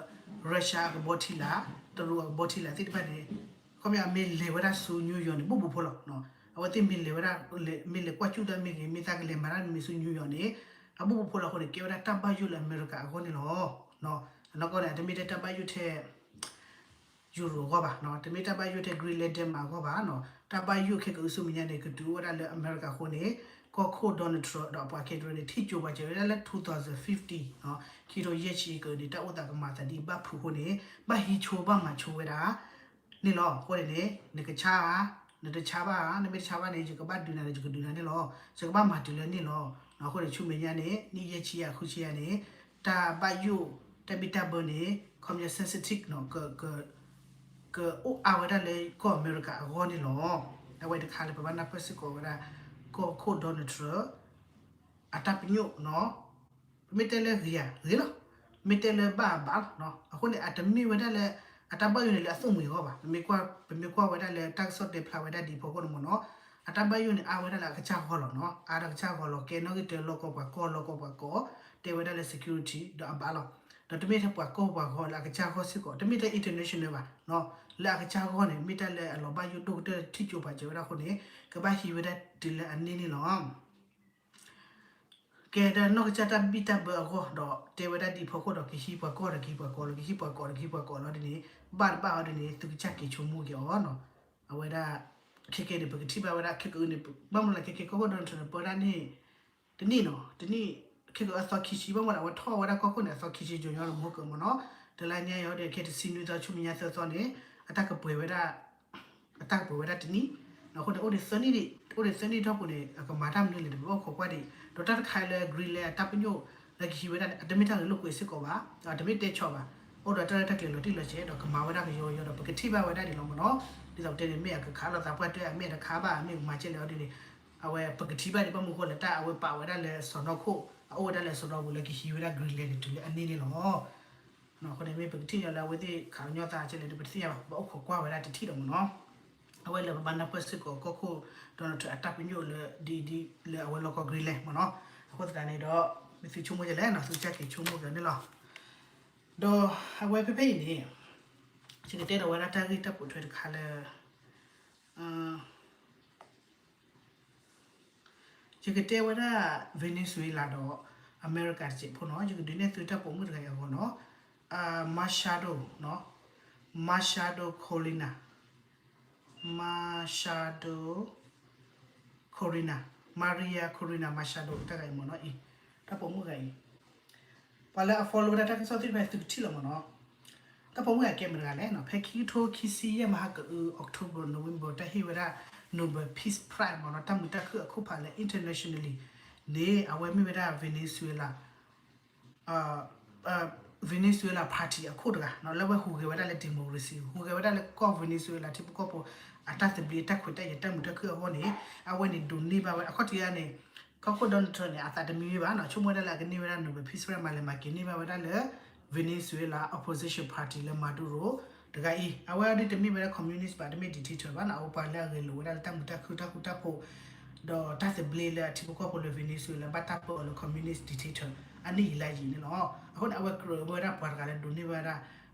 Russia အကဘီထံလာ် တရူးအကဘီထံလာ်သ့ၣ်တဖၣ်န့ၣ် ခီပညီမ့ၢ်လဲၤဝဲဒၣ်ဆူ New York န့ၣ် ဘူးဘူးဖိလီၤ. အဝဲသ့ၣ်မ့ၢ်လဲၤဝဲဒၣ် မ့ၢ်လဲၤကွၢ်စူၣ်တၢ်မ့ၢ်ဂ့ၤ မ့ၢ်သးကလဲၤမၤတၢ်မ့ၢ်ဆူ New York န့ၣ် အဘူးဘူးဖိလီၤအဃိန့ၣ် ကဲဝဲဒၣ်တၢ်ဘၣ်ယိၣ်လၢအမဲရကၤအဂီၢ်န့ၣ်လီၤ. အနီၢ်ကီၢ်န့ၣ် အတမ့ၢ်ထဲတၢ်ဘၣ်ယိၣ်ထဲ ယူရိၤအဂီၢ်ဘၣ်, တမ့ၢ်တၢ်ဘၣ်ယိၣ်ထဲ Greenland, Denmark အဂီၢ်ဘၣ်, တၢ်ဘၣ်ယိၣ်ခဲကအုဆူမဲာ်ညါန့ၣ် ကတုၤအိၣ်ဝဲဒၣ်လၢအမဲရကၤအဃိန့ၣ် ကီၢ်ခိၣ် Donald Trump ဒီးအပှၤကဲတရၢန့ၣ် ထံၣ်ကၠိပှၤစၢၤဝဲဒၣ်လၢ two thousand fifty ခံကထိယဲၢ်ဆံကန့ၣ် တၢ်အိၣ်သးကမၤသးဒ်ဘၣ်ဖုးအဃိန့ၣ် ဘၣ်ဟံးဆိဘၣ်မၤဆိဝဲဒၣ် န့ၣ်လီၤ. အဃိန့ၣ်န့ၣ် နကဆါဧါ, နတဆါဘၣ်ဧါ, နမ့ၢ်တဆါဘၣ်န့ၣ် ယကဘၣ်ဒုးနၤဒီး ယကဒုးနၤန့ၣ်လီၤ. ယကဘၣ်မၤတုၤလၢန့ၣ်လီၤ. အဃိန့ၣ် ဆူမဲာ်ညါန့ၣ် နံၣ်ယဲၢ်ဆံယဲၢ် ဃုဆံယဲၢ်န့ၣ် တၢ်ဘၣ်ယိၣ် တၢ်ဘံၣ်တၢ်ဘၢန့ၣ် ခီပညီ sensitive နီၤ ကအိၣ်အါဝဲဒၣ်လၢကီၢ်အမဲရကၤအဂီၢ်န့ၣ်လီၤ. အဝဲတခါလၢပဘၣ်နၢ်ပၢၢ်စ့ၢ်ကီးဝဲဒၣ် ကီၢ်ခိၣ် Donald Trump အတၢ်ပညိၣ်နီၤ ပမ့ၢ်တဲလၢဂ့ၤဧါ ဂ့ၤလီၤ, မ့ၢ်တဲလၢဘၣ်ဧါ ဘၣ်လီၤ. အဃိန့ၣ် အတမ့ၢ်ဝဲဒၣ်လၢ အတၢ်ဘၣ်ယိၣ်န့ၣ်လၢအသိၣ်မှံၤအဂီၢ်ဘၣ်. ပမ့ၢ်ကွၢ်ဝဲဒၣ်လၢတၢ်ကစီၣ်တဲဖျါဝဲဒၣ်ဒ်အဖီခိၣ်န့ၣ်မ့ၢ်နီၤ အတၢ်ဘၣ်ယိၣ်န့ၣ် အါဝဲဒၣ်လၢအကစၢ်ဂီၢ်လီၤနီၤ, အါဒီးကစၢ်ဂီၢ်လီၤ ကဲနီၣ်ဂံၢ်တၢၢ်လီၢ်ကီၢ်ပှၤကီၢ် လီၢ်ကီၢ်ပှၤကီၢ် တဲဝဲဒၣ်လၢ security ဒီးအဘၣ်လီၤ. ဒီးတမ့ၢ်ထဲပှၤကီၢ်ပှၤဂီၢ်လၢအကစၢ်ဂီၢ်စ့ၢ်ကီး တမ့ၢ်ထဲ international ဘၣ်, လၢအကစၢ်ဂီၢ်န့ၣ် မ့ၢ်တၢ်လၢအလီၤဘၣ်ယိၣ်ဒိၣ်ကတၢၢ်ထံၣ်ကၠိပှၤစၢၤဝဲဒၣ်အဃိန့ၣ် ကဘၣ်ဟံးဝဲဒၣ်တုၤလၢအန့ၢ်န့ၣ်လီၤ. ကဲဒီးနီၢ်ကစၢ်တၢ်ဘံၣ်တၢ်ဘၢအဂီၢ်ဒီး တဲဝဲဒၣ်ဒ်အံၤအဖီခိၣ်ဒီး ကဟံးပှၤကီၢ်ဒီးကဟံးပှၤကီၢ်လီၤ, ကဟံးပှၤကီၢ်ဒီးကဟံးပှၤကီၢ်လီၤဒ်န့ၣ်, ဘၣ်တဘၣ်အီၤဒ်န့ၣ် သုကစၢ်က့ၤဆိကမိၣ်က့ၤအီၤနီၤ. အဝဲဒၣ် ခဲကဲန့ၣ် ပကထံၣ်ဘၣ်ဝဲဒၣ် ခဲကအုန့ၣ် ဘၣ်မနုၤလဲၣ် ခဲကဲကီၢ်ခိၣ် Donald Trump န့ၣ် ပၢဒၣ်န့ၣ် တနံၣ်နီၤ, တနံၣ် ခဲကအုအသီခံဆံ ဘၣ်မနုၤလဲၣ် အဝဲထီၣ်ဝဲဒၣ်ကီၢ်ခိၣ်န့ၣ် အသီခံဆံ ကၠိညီလီၤ မဟိကမနီၤ. တလါညါအံၤဒ် ခဲတဆံနွံသီ ဆူမဲာ်ညါသၢသီန့ၣ် အတၢ်ကပှဲၤဝဲဒၣ် အတၢ်ကပှဲၤဝဲဒၣ်တနံၣ်, အဃိန့ၣ် အိၣ်ဒံးသၢနံၣ်ဒံး, အိၣ်ဒံးသၢနံၣ်ထီၣ်ပူၤန့ၣ် အကမၤတၢ်မနုၤလဲၣ်န့ၣ် ပဘၣ်အိၣ်ခိးကွၢ်ဒံး, ဒီးတၢ်တခါလၢ Greenland အတၢ်ပညိၣ်လၢကဟံးဝဲဒၣ်န့ၣ် အတမ့ၢ်တၢ်ဂ့ၢ်လိာ်ကွဲစ့ၢ်ကီးဘၣ်, တမ့ၢ်တဲဆီးဘၣ်, အိၣ်ဒီးတၢ်ရဲၣ်တၢ်ကျဲၤလီၤတံၢ်လီၤဆဲး ဒီးကမၤဝဲဒၣ်ကယီကယီဒီး ပကထံၣ်ဘၣ်ဝဲဒၣ်ဒ်လဲၣ်မနီၤ. ဒ်သိးပတဲန့ၣ် မ့ၢ်အကခးလိာ်သးပှၢ်တၢၢ် အမ့ၢ်အကမၤကဲလဲၣ်အီၤဒ်န့ၣ်, အဝဲပကထံၣ်ဘၣ်ဒံး ဘၣ်မနုၤဃိလဲၣ် တၢ်အဝဲပာ်ဝဲဒၣ်လၢစီၢ်နီၤခိၣ် အအိၣ်ဝဲဒၣ်လၢစီၢ်နီၤပူၤလၢကဟံးဝဲဒၣ် Greenland န့ၣ် တုၤလၢအနံၣ်န့ၣ်လီၤ. အဃိန့ၣ် မ့ၢ်ပကထံၣ်ညီလၢအဝဲသ့ၣ်ခးကညီသးကဲလဲၣ်န့ၣ် ပတသ့ၣ်ညါဘၣ်, ပဘၣ်အိၣ်ခိးကွၢ်ဝဲဒၣ်တထံၣ်ဒီးမနီၤ. အဝဲလၢပဘၣ်နၢ်ပၢၢ်စ့ၢ်ကီး ကီၢ်ခိၣ် Donald Trump အတၢ်ပညိၣ်လၢ ဒ်ဒ်လၢအဝဲလီၢ်ကီၢ် Greenland မနီၤ. အဃိသတးန့ၣ်ဒီး မ့ၢ်သုဆိကမိၣ်ကဲလဲၣ်နီၤ သုကစၢ်က့ၤဆိကမိၣ်က့ၤန့ၣ်လီၤ. ဒီးအဝဲဖဲဖဲအံၤန့ၣ် ယကတဲဒီးဝဲဒၣ်တၢ်ဂ့ၢ်တၢ်ပိာ်ထွဲတခါလၢ ယကတဲဝဲဒၣ် Venezuela ဒီး အမဲရကၤတစဲးဖိနီၤ, ယကဒုးနဲၣ်သုတၢ်ပိာ်မုၣ်တဂၤအံၤအဂီၢ်နီၤ, Machado နီၤ, Machado Corina, Machado Corina, Maria Corina Machado တၢ်ဂၤအံၤမ့ၢ်နီၤအံၤ, တၢ်ပိာ်မုၣ်ဂၤအံၤ ပှၤလၢအ follow ဝဲဒၣ်တၢ်ကစီၣ်သ့ၣ်တဖၣ်သုကထံၣ်လီၤမ့ၢ်နီၤ. တၢ်ပိာ်မုၣ်ဂၤကဲမတၤတဂၤလဲၣ်နီၤ, ဖဲခံကထိခံဆံယဲၢ်မဟါကအု October November တၢ်ဟ့ၣ်ဝဲဒၣ် Nobel Peace Prize မ့ၢ်နီၤ, တၢ်မုာ်တၢ်ခုၣ်အခိၣ်ဖးလၢ internationally န့ၣ် အဝဲမ့ၢ်ဝဲဒၣ် Venezuela Venezuela Party အခိၣ်တဂၤနီၤ, လၢအဝဲဟူးဂဲၤဝဲဒၣ်လၢ democracy ဟူးဂဲၤဝဲဒၣ်လၢကီၢ် Venezuela ထံဖိကီၢ်ဖိ အတၢ်သဘျ့တၢ်ခွဲးတၢ်ယာ်တၢ်မုာ်တၢ်ခုၣ်အဂီၢ်န့ၣ်, အဝဲန့ၣ်ဒိးန့ၢ်ဘၣ်ဝဲ အခီၣ်ထံးန့ၣ် ကီၢ်ခိၣ် Donald Trump န့ၣ် အသးတမံဝဲဘၣ်နီၤ, ဆိကမိၣ်ဝဲဒၣ်လၢအကန့ၢ်ဝဲဒၣ် Nobel Peace Prize မၤလဲၤမၤက့ၤန့ၢ်ဘၣ်ဝဲဒၣ်လၢ Venezuela opposition party လၢ Maduro တဂၤအံၤ, အဝဲဒၣ်တမ့ၢ်ဝဲဒၣ် communist ဘၣ်, တမ့ၢ် dictator ဘၣ်နီၤ, အဝဲပှၤလၢအဂဲၤလိာ်ဝဲဒၣ်လၢတၢ်မုာ်တၢ်ခုၣ်တၢ်ဃူတၢ်ဖိး ဒီးတၢ်သဘျ့လၢအထံဖိကီၢ်ဖိလၢ Venezuela လၢဘၣ်တၢ်ပၢအီၤလၢ communist dictator အနံၣ်ယံာ်လါယံာ်န့ၣ်လီၤ. အဃိန့ၣ် အဝဲကြၢးဝဲဒၣ်ပှၤတဂၤလၢဒိးန့ၢ်ဘၣ်ဝဲဒၣ်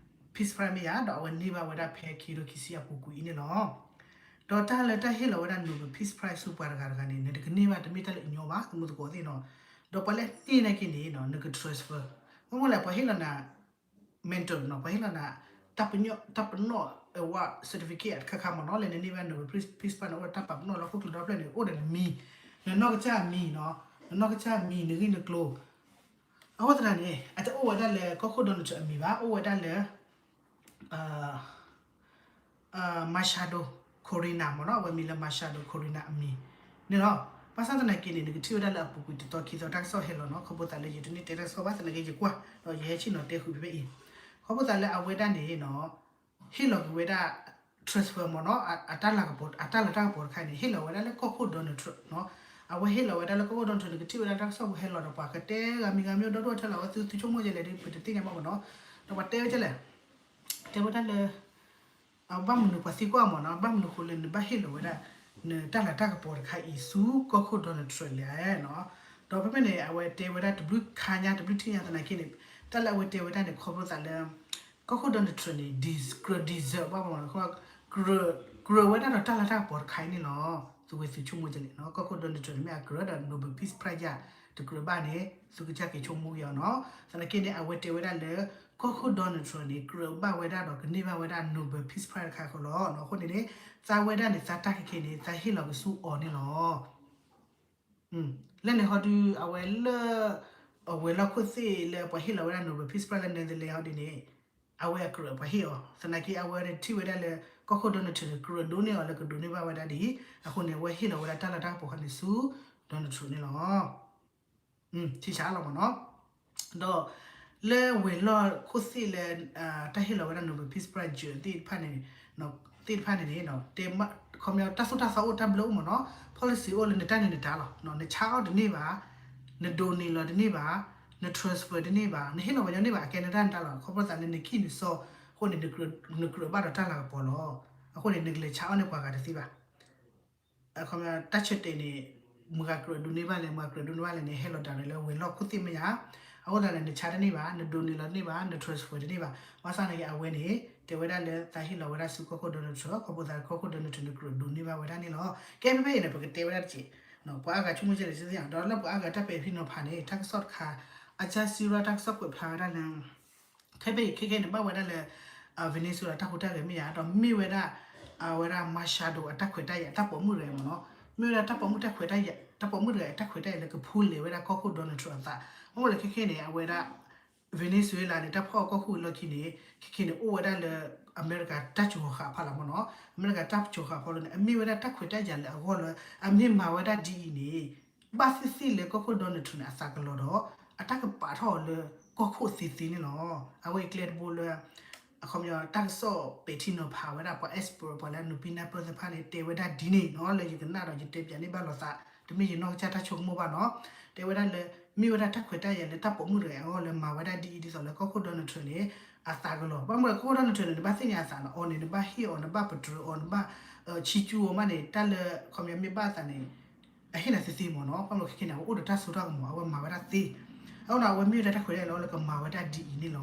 Peace Prize မ့ၢ်ယၤ, ဒီးအဝဲန့ၢ်ဘၣ်ဝဲဒၣ်ဖဲခံကထိခံဆံအပူၤကွံာ်အံၤန့ၣ်လီၤ. ဒီးတၢ်လၢတၢ်ဟ့ၣ်လီၤဝဲဒၣ် Nobel Peace Prize ဆူပှၤတဂၤတဂၤန့ၣ် နတကန့ၢ်ဘၣ် တမ့ၢ်တၢ်လၢအညီဘၣ် သမူသကိးသ့ၣ်နီၤ, ဒီးပှၤလၢန့ၢ်နာ်က့န့ၣ် နက transfer မ့ၢ်မ့ၢ်လဲၣ် ပှၤဟ့ၣ်လီၤနၤ mentor နီၤ, ပှၤဟ့ၣ်လီၤနၤ တၢ်ပညိၣ် တၢ်ပနီၣ် award certificate တခါခါမ့ၢ်နီၤ, လၢနန့ၢ်ဘၣ် Nobel Peace Prize န့ၣ် အိၣ်ဒီးတၢ်ပာ်ပနီၣ်လၢဟီၣ်ခိၣ်ချၢဒီဖျၢၣ်န့ၣ် အိၣ်ဒီးနမံၤ, နနီၢ်ကစၢ်အမံၤနီၤ, နနီၢ်ကစၢ်အမံၤ နဂံၢ်နကျိၤ, အဃိသတးန့ၣ် အတအိၣ်ဝဲဒၣ်လၢကီၢ်ခိၣ် Donald Trump အမံၤဘၣ်, အိၣ်ဝဲဒၣ်လၢ Machado Corina မ့ၢ်နီၤ, အဝဲမံၤလၢ Machado Corina အမံၤန့ၣ်လီၤ. ဘၣ်ဆၣ်သနာ်က့န့ၣ် နကထံၣ်ဝဲဒၣ်လၢအပူၤကွံာ်တသီခံသီတၢ်ကစီၣ်ဟဲလီၤနီၤ, ခီဖျိသးလၢယတန့ၢ်တဲတၢ်ကစီၣ်ဘၣ်သနာ်က့ ယကွၢ် ဒီးယဟဲဆ့ၣ်နီၤတဲဃုာ်ဖဲဖဲအံၤ, ခီဖျိသးလၢအဝဲဒၣ်န့ၣ်နီၤ ဟ့ၣ်လီၤက့ၤဝဲဒၣ် transfer မ့ၢ်နီၤ, အတၢ်လၤကပီၤ အတၢ်လၤတၢ်ကပီၤတခါန့ၣ် ဟ့ၣ်လီၤဝဲဒၣ်လၢကီၢ်ခိၣ် Donald Trump နီၤ, အဝဲဟ့ၣ်လီၤဝဲဒၣ်လၢကီၢ်ခိၣ် Donald Trump န့ၣ် ကထံၣ်ဝဲဒၣ်တၢ်ကစီၣ်ပူၤဟဲလီၤဒီး ပှၤကတဲဂၤမံၤဂၤမံၤ ဒီဒိၣ်ထဲလီၤ အဝဲသု သုဆိကမိၣ်ကဲလဲၣ်ဒီး ပတသ့ၣ်ညါဘၣ်မ့ၢ်နီၤ, ဒီးပှၤတဲဝဲကဲလဲၣ် တဲဝဲဒၣ်လၢ အဘၣ်မနုၤပှၤသံကွၢ်မ့ၢ်နီၤ, ဘၣ်မနုၤဃိလၢနဘၣ်ဟ့ၣ်လီၤဝဲဒၣ် နတၢ်လၤတၢ်ကပီၤတခါအံၤဆူကီၢ်ခိၣ် Donald Trump လဲၣ်နီၤ, ဒီးဖဲဖဲန့ၣ် အဝဲတဲဝဲဒၣ်တဘျုးခါညါ တဘျုးထံၣ်ညါသနာ်က့န့ၣ် တၢ်လၢအဝဲတဲဝဲဒၣ်န့ၣ် ခီဖျိသးလၢ ကီၢ်ခိၣ် Donald Trump န့ၣ် ကြၢး deserve ဘၣ်မ့ၢ်နီၤ, ကြၢးဝဲဒၣ်ဒီးတၢ်လၤတၢ်ကပီၤတခါအံၤန့ၣ်လီၤ. သုဝဲသုဆိကမိၣ်ကဲလဲၣ်နီၤ, ကီၢ်ခိၣ် Donald Trump န့ၣ် မ့ၢ်အကြၢးဒီး Nobel Peace Prize ယၤ တကြၢးဘၣ်န့ၣ် သုကစၢ်က့ၤဆိကမိၣ်က့ၤအီၤနီၤ, သနာ်က့န့ၣ် အဝဲတဲဝဲဒၣ်လၢ ကီၢ်ခိၣ် Donald Trump န့ၣ် ကြၢးဘၣ်ဝဲဒၣ်ဒီးကန့ၢ်ဘၣ်ဝဲဒၣ် Nobel Peace Prize တခါဃီလီၤ. အဃိန့ၣ်န့ၣ် သးဝဲဒၣ်န့ၣ် သးတၢ်ခဲခဲန့ၣ် သးဟ့ၣ်လီၤက့ၤဆူအီၤန့ၣ်လီၤ. လၢန့ၣ်ဟီဒုး အဝဲလၢ အဝဲၤလီၢ်ခိၣ်သ့ၣ်လၢပှၤဟ့ၣ်လီၤဝဲဒၣ် Nobel Peace Prize လၢ Netherlands ဟီဒုးန့ၣ် အဝဲအကြၢးပှၤဟ့ၣ်အီၤ, သနာ်က့အဝဲန့ၣ်ထံၣ်ဝဲဒၣ်လၢ ကီၢ်ခိၣ် Donald Trump န့ၣ် ကြၢးဒိးန့ၢ်အီၤလၢကဒိးန့ၢ်ဘၣ်ဝဲဒၣ်ဒ်အံၤ, အဃိန့ၣ် အဝဲဟ့ၣ်လီၤဝဲဒၣ်တၢ်လၤတၢ်ကပီၤခါန့ၣ်ဆူ Donald Trump န့ၣ်လီၤ. ထံၣ်ဆါလီၤမ့ၢ်နီၤ, ဒီး လၢဝဲၤလီၢ်ခိၣ်သ့ၣ်လၢ တၢ်ဟ့ၣ်လီၤဝဲဒၣ် Nobel Peace Prize သ့ၣ်တဖၣ်န့ၣ် သ့ၣ်တဖၣ်န့ၣ်န့ၣ် ခီပညီ တၢ်သိၣ်တၢ်သီအိၣ်တၢ်ဘျၢအိၣ်မ့ၢ်နီၤ, policy အိၣ်လၢနတၢ်န့ၣ်နတၢ်လီၤ. နဆါအီၣ်တန့ၢ်ဘၣ်, နဒိးန့ၢ်လီၤတန့ၢ်ဘၣ်, န transfer တန့ၢ်ဘၣ်, နဟ့ၣ်လီၤပှၤညီန့ၢ်ဘၣ်, အကဲနတၢ်န့ၣ်တၢ်လီၤ. ခီဖျိသးလၢနခံနစီအဃိန့ၣ် နကြၢးဘၣ်ဒီးတၢ်လၤကပီၤလီၤ. အဃိန့ၣ် နကလဲၤဆါအီၣ်န့ၢ်ပှၤဂၤတသ့ဘၣ်. တၢ်ဆၢတဲာ်န့ၣ် မတၤကြၢးဒိးန့ၢ်ဘၣ်လဲၣ်, မတၤကြၢးဒိးန့ၢ်ဘၣ်လဲၣ်န့ၣ် ဟဲလီၤတၢ်လၢဝဲၤလီၢ်ခိၣ်သ့ၣ်မ့ၢ်ဧါ. အဃိသတးန့ၣ် နဆါတန့ၢ်ဘၣ်, နဒိးန့ၢ်လီၤတန့ၢ်ဘၣ်, န transfer တန့ၢ်ဘၣ်. ဘၣ်ဆၣ်သနာ်က့ အဝဲန့ၣ် တဲဝဲဒၣ်လၢသးဟ့ၣ်လီၤဝဲဒၣ်ဆူကီၢ်ခိၣ် Donald Trump ခီဖျိသးလၢကီၢ်ခိၣ် Donald Trump န့ၣ် ကြၢးဒိးန့ၢ်ဘၣ်ဝဲဒၣ်န့ၣ်လီၤ. ကဲဖဲဖဲအံၤန့ၣ် ပကတဲဝဲဒၣ်တက့ၢ် ပှၤအါဂၤဆိကမိၣ်ကဲလဲၣ်တသ့ၣ်ညါ ဒီးလၢပှၤအါဂၤတၢ်ပဲာ်ထံနီၤဖးန့ၣ် တၢ်ကစီၣ်တခါ Al Jazeera တၢ်ကစီၣ်ကွဲးဖျါဝဲဒၣ်လၢ ခဲဖဲအံၤခဲခဲန့ၣ် ဘၣ်ဝဲဒၣ်လၢ Venezuela တၢ်ဟူးတၢ်ဂဲၤမ့ၢ်ယါ ဒီးမ့ၢ်ဝဲဒၣ် အဝဲဒၣ် Machado အတၢ်ခွဲးတၢ်ယာ် တၢ်ပိာ်မုၣ်တဂၤမ့ၢ်နီၤ မ့ၢ်ဝဲဒၣ်တၢ်ပိာ်မုၣ်တၢ်ခွဲးတၢ်ယာ် တၢ်ပိာ်မုၣ်တဂၤအတၢ်ခွဲးတၢ်ယာ်လၢကဖူလဲၤဝဲဒၣ်ကီၢ်ခိၣ် Donald Trump အသး မ့ၢ်ဝဲလၢခဲခဲန့ၣ် အဝဲဒၣ် Venezuela န့ၣ် တၢ်ဖီၣ်အီၣ်ကီၢ်ခိၣ်လီၢ်ခံန့ၣ် ခဲခဲန့ၣ် အိၣ်ဝဲဒၣ်လၢ အမဲရကၤတၢ်ကၠိၤဃာ်ဖီလာ်မ့ၢ်နီၤ အမဲရကၤတၢ်ကၠိၤဃာ်ဖီလာ်န့ၣ် အမ့ၢ်ဝဲဒၣ်တၢ်ခွဲးတၢ်ယာ်လၢအဂီၢ်လၢ အမ့ၢ်မၤဝဲဒၣ်ဒ်အံၤန့ၣ် ဘၣ်သ့ၣ်သ့ၣ်လၢကီၢ်ခိၣ် Donald Trump န့ၣ် အသးကလီၤဒီး အတၢ်ကပာ်ထီၣ်အီၤလၢကီၢ်ခိၣ်သ့သ့န့ၣ်လီၤ. အဝဲအံၤကျဲတဘိလၢ အခီပညီ တၢ်ကစီၣ်ပဲာ်ထံနီၤဖးဝဲဒၣ်ပှၤ expert ပှၤလၢအနုာ်ပံနၢ်ပၢၢ်သ့ၣ်တဖၣ်န့ၣ် တဲဝဲဒၣ်ဒ်န့ၣ်နီၤ လၢယကနၣ်ဒီးယတဲပၠးန့ၢ်ဘၣ်လိာ်သး တမ့ၢ်ယနီၢ်ကစၢ်တၢ်ဆိကမိၣ်ဘၣ်နီၤ တဲဝဲဒၣ်လၢ မ့ၢ်ဝဲဒၣ်တၢ်ခွဲးတၢ်ယာ်လၢတၢ်ပိာ်မုၣ်တဂၤအဂီၢ်လၢမၤဝဲဒၣ်ဒ်အံၤဒ်သိးလၢကီၢ်ခိၣ် Donald Trump န့ၣ် အသးကလီၤ ဘၣ်မနုၤလဲၣ် ကီၢ်ခိၣ် Donald Trump န့ၣ် နဘၣ်သ့ၣ်ညါအသးနီၤ အီၤန့ၣ် နဘၣ်ဟ့ၣ်အီၤ နဘၣ်ပတြၢၤအီၤ နဘၣ် ဆံးကၠူအီၤမးန့ၣ် တၢ်လၢ အခီပညီမ့ၢ်ဘၣ်အသးန့ၣ် အဟ့ၣ်နၤသ့သ့မ့ၢ်နီၤ ဘၣ်မနုၤလဲၣ် ခဲခဲန့ၣ် အဝဲအိၣ်ဒီးတၢ်စိတၢ်ကမီၤ အဝဲမၤဝဲဒၣ်သ့ အဃိန့ၣ် အဝဲမ့ၢ်ဝဲဒၣ်တၢ်ခွဲးတၢ်ယာ်လၢအဂီၢ်လၢကမၤဝဲဒၣ်ဒ်အံၤန့ၣ်လီၤ.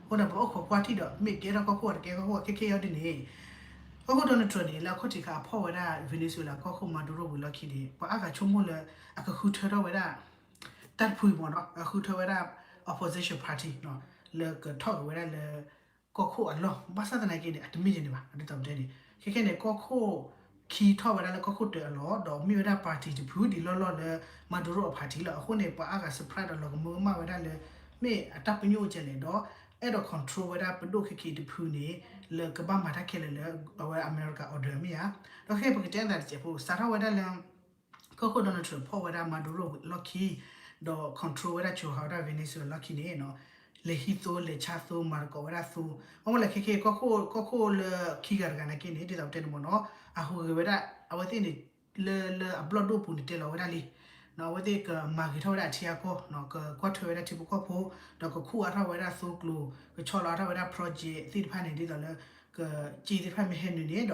အဃိန့ၣ် ပအိၣ်ခိးကွၢ်ထံၣ်ဒီး မ့ၢ်ကဲထီၣ်ကီၢ်ခိၣ် တကဲထီၣ်ကီၢ်ခိၣ်အတကဲကီၢ်ခိၣ်ခဲခဲအံၤဒ်န့ၣ် ကီၢ်ခိၣ် Donald Trump န့ၣ် လၢအခိၣ်ထံးခါအဖီၣ်ဝဲဒၣ် Venezuela ကီၢ်ခိၣ် Maduro ဝံၤလီၢ်ခံန့ၣ် ပှၤအါဂၤဆိကမိၣ်လၢ အကဃုထၢထီၣ်ဝဲဒၣ် တၢ်တဖုအံၤမ့ၢ်နီၤ အဃုထၢဝဲဒၣ် opposition party လၢကထီၣ်က့ၤဝဲဒၣ်လၢ ကီၢ်ခိၣ်အလီၢ် ဘၣ်ဆၣ်သနာ်က့န့ၣ် အတမ့ၢ်ယဲန့ၣ်ဘၣ် ဒ်သိးပတဲန့ၣ် ခဲခဲန့ၣ် ကီၢ်ခိၣ်ခံထီၣ်ဝဲဒၣ်လၢကီၢ်ခိၣ်တၢအလီၢ် ဒီးမ့ၢ်ဝဲဒၣ် party တဖုဒ်လီၢ်လီၢ်လၢ Maduro အ party လီၤ. အဃိန့ၣ် ပှၤအါဂၤ surprise ဒီးလီၤကမၢကမၣ်ဝဲဒၣ်လၢ မ့ၢ်အတၢ်ပညိၣ်ကဲလဲၣ်ဒီး အဲၣ်ဒိး control ဝဲဒၣ်ပဒိၣ်ခဲခဲတဖုန့ၣ် လၢကဘၣ်မၤတၢ်ခဲလၢာ်လၢ အဝဲ America order မ့ၢ်ဧါ. ဒီးခဲပကတဲအသးတစဲးဖိ စးထီၣ်ဝဲဒၣ်လၢ ကီၢ်ခိၣ် Donald Trump ဖီၣ်ဝဲဒၣ် Maduro လီၢ်ခံ ဒီး control ဝဲဒၣ် ကၠိၤဃာ်ဝဲဒၣ် Venezuela လီၢ်ခံန့ၣ် လဲၤဟံးသိ လဲၤဆါသိ မၤသကိးဝဲဒၣ်သိ ဘၣ်မနုၤလဲၣ် ခဲခဲ ကီၢ်ခိၣ်လၢခံဂၤတဂၤနာ်က့န့ၣ် ဒ်သိးပတဲန့ၣ်မ့ၢ်နီၤ အဟူးဂဲၤဝဲဒၣ် အဝဲသ့ၣ်န့ၣ် လၢလၢအဘျီၣ်ဒိၣ်ပူၤန့ၣ်တဲလီၤဝဲဒၣ်လံ အဝဲသ့ၣ်ကမၤဂ့ၤထီၣ်ဝဲဒၣ်အထံအကီၢ် ကကွၢ်ထွဲဝဲဒၣ်ထံဖိကီၢ်ဖိ ဒီးကခူၣ်အါထီၣ်ဝဲဒၣ်သိကျိၤ ကဆီလီၤအါထီၣ်ဝဲဒၣ် project သ့ၣ်တဖၣ်န့ၣ် ဒ်သိးလၢ ကစ့သ့ၣ်တဖၣ်မ့ၢ်ဟဲနုာ်န့ၣ် ဒီးက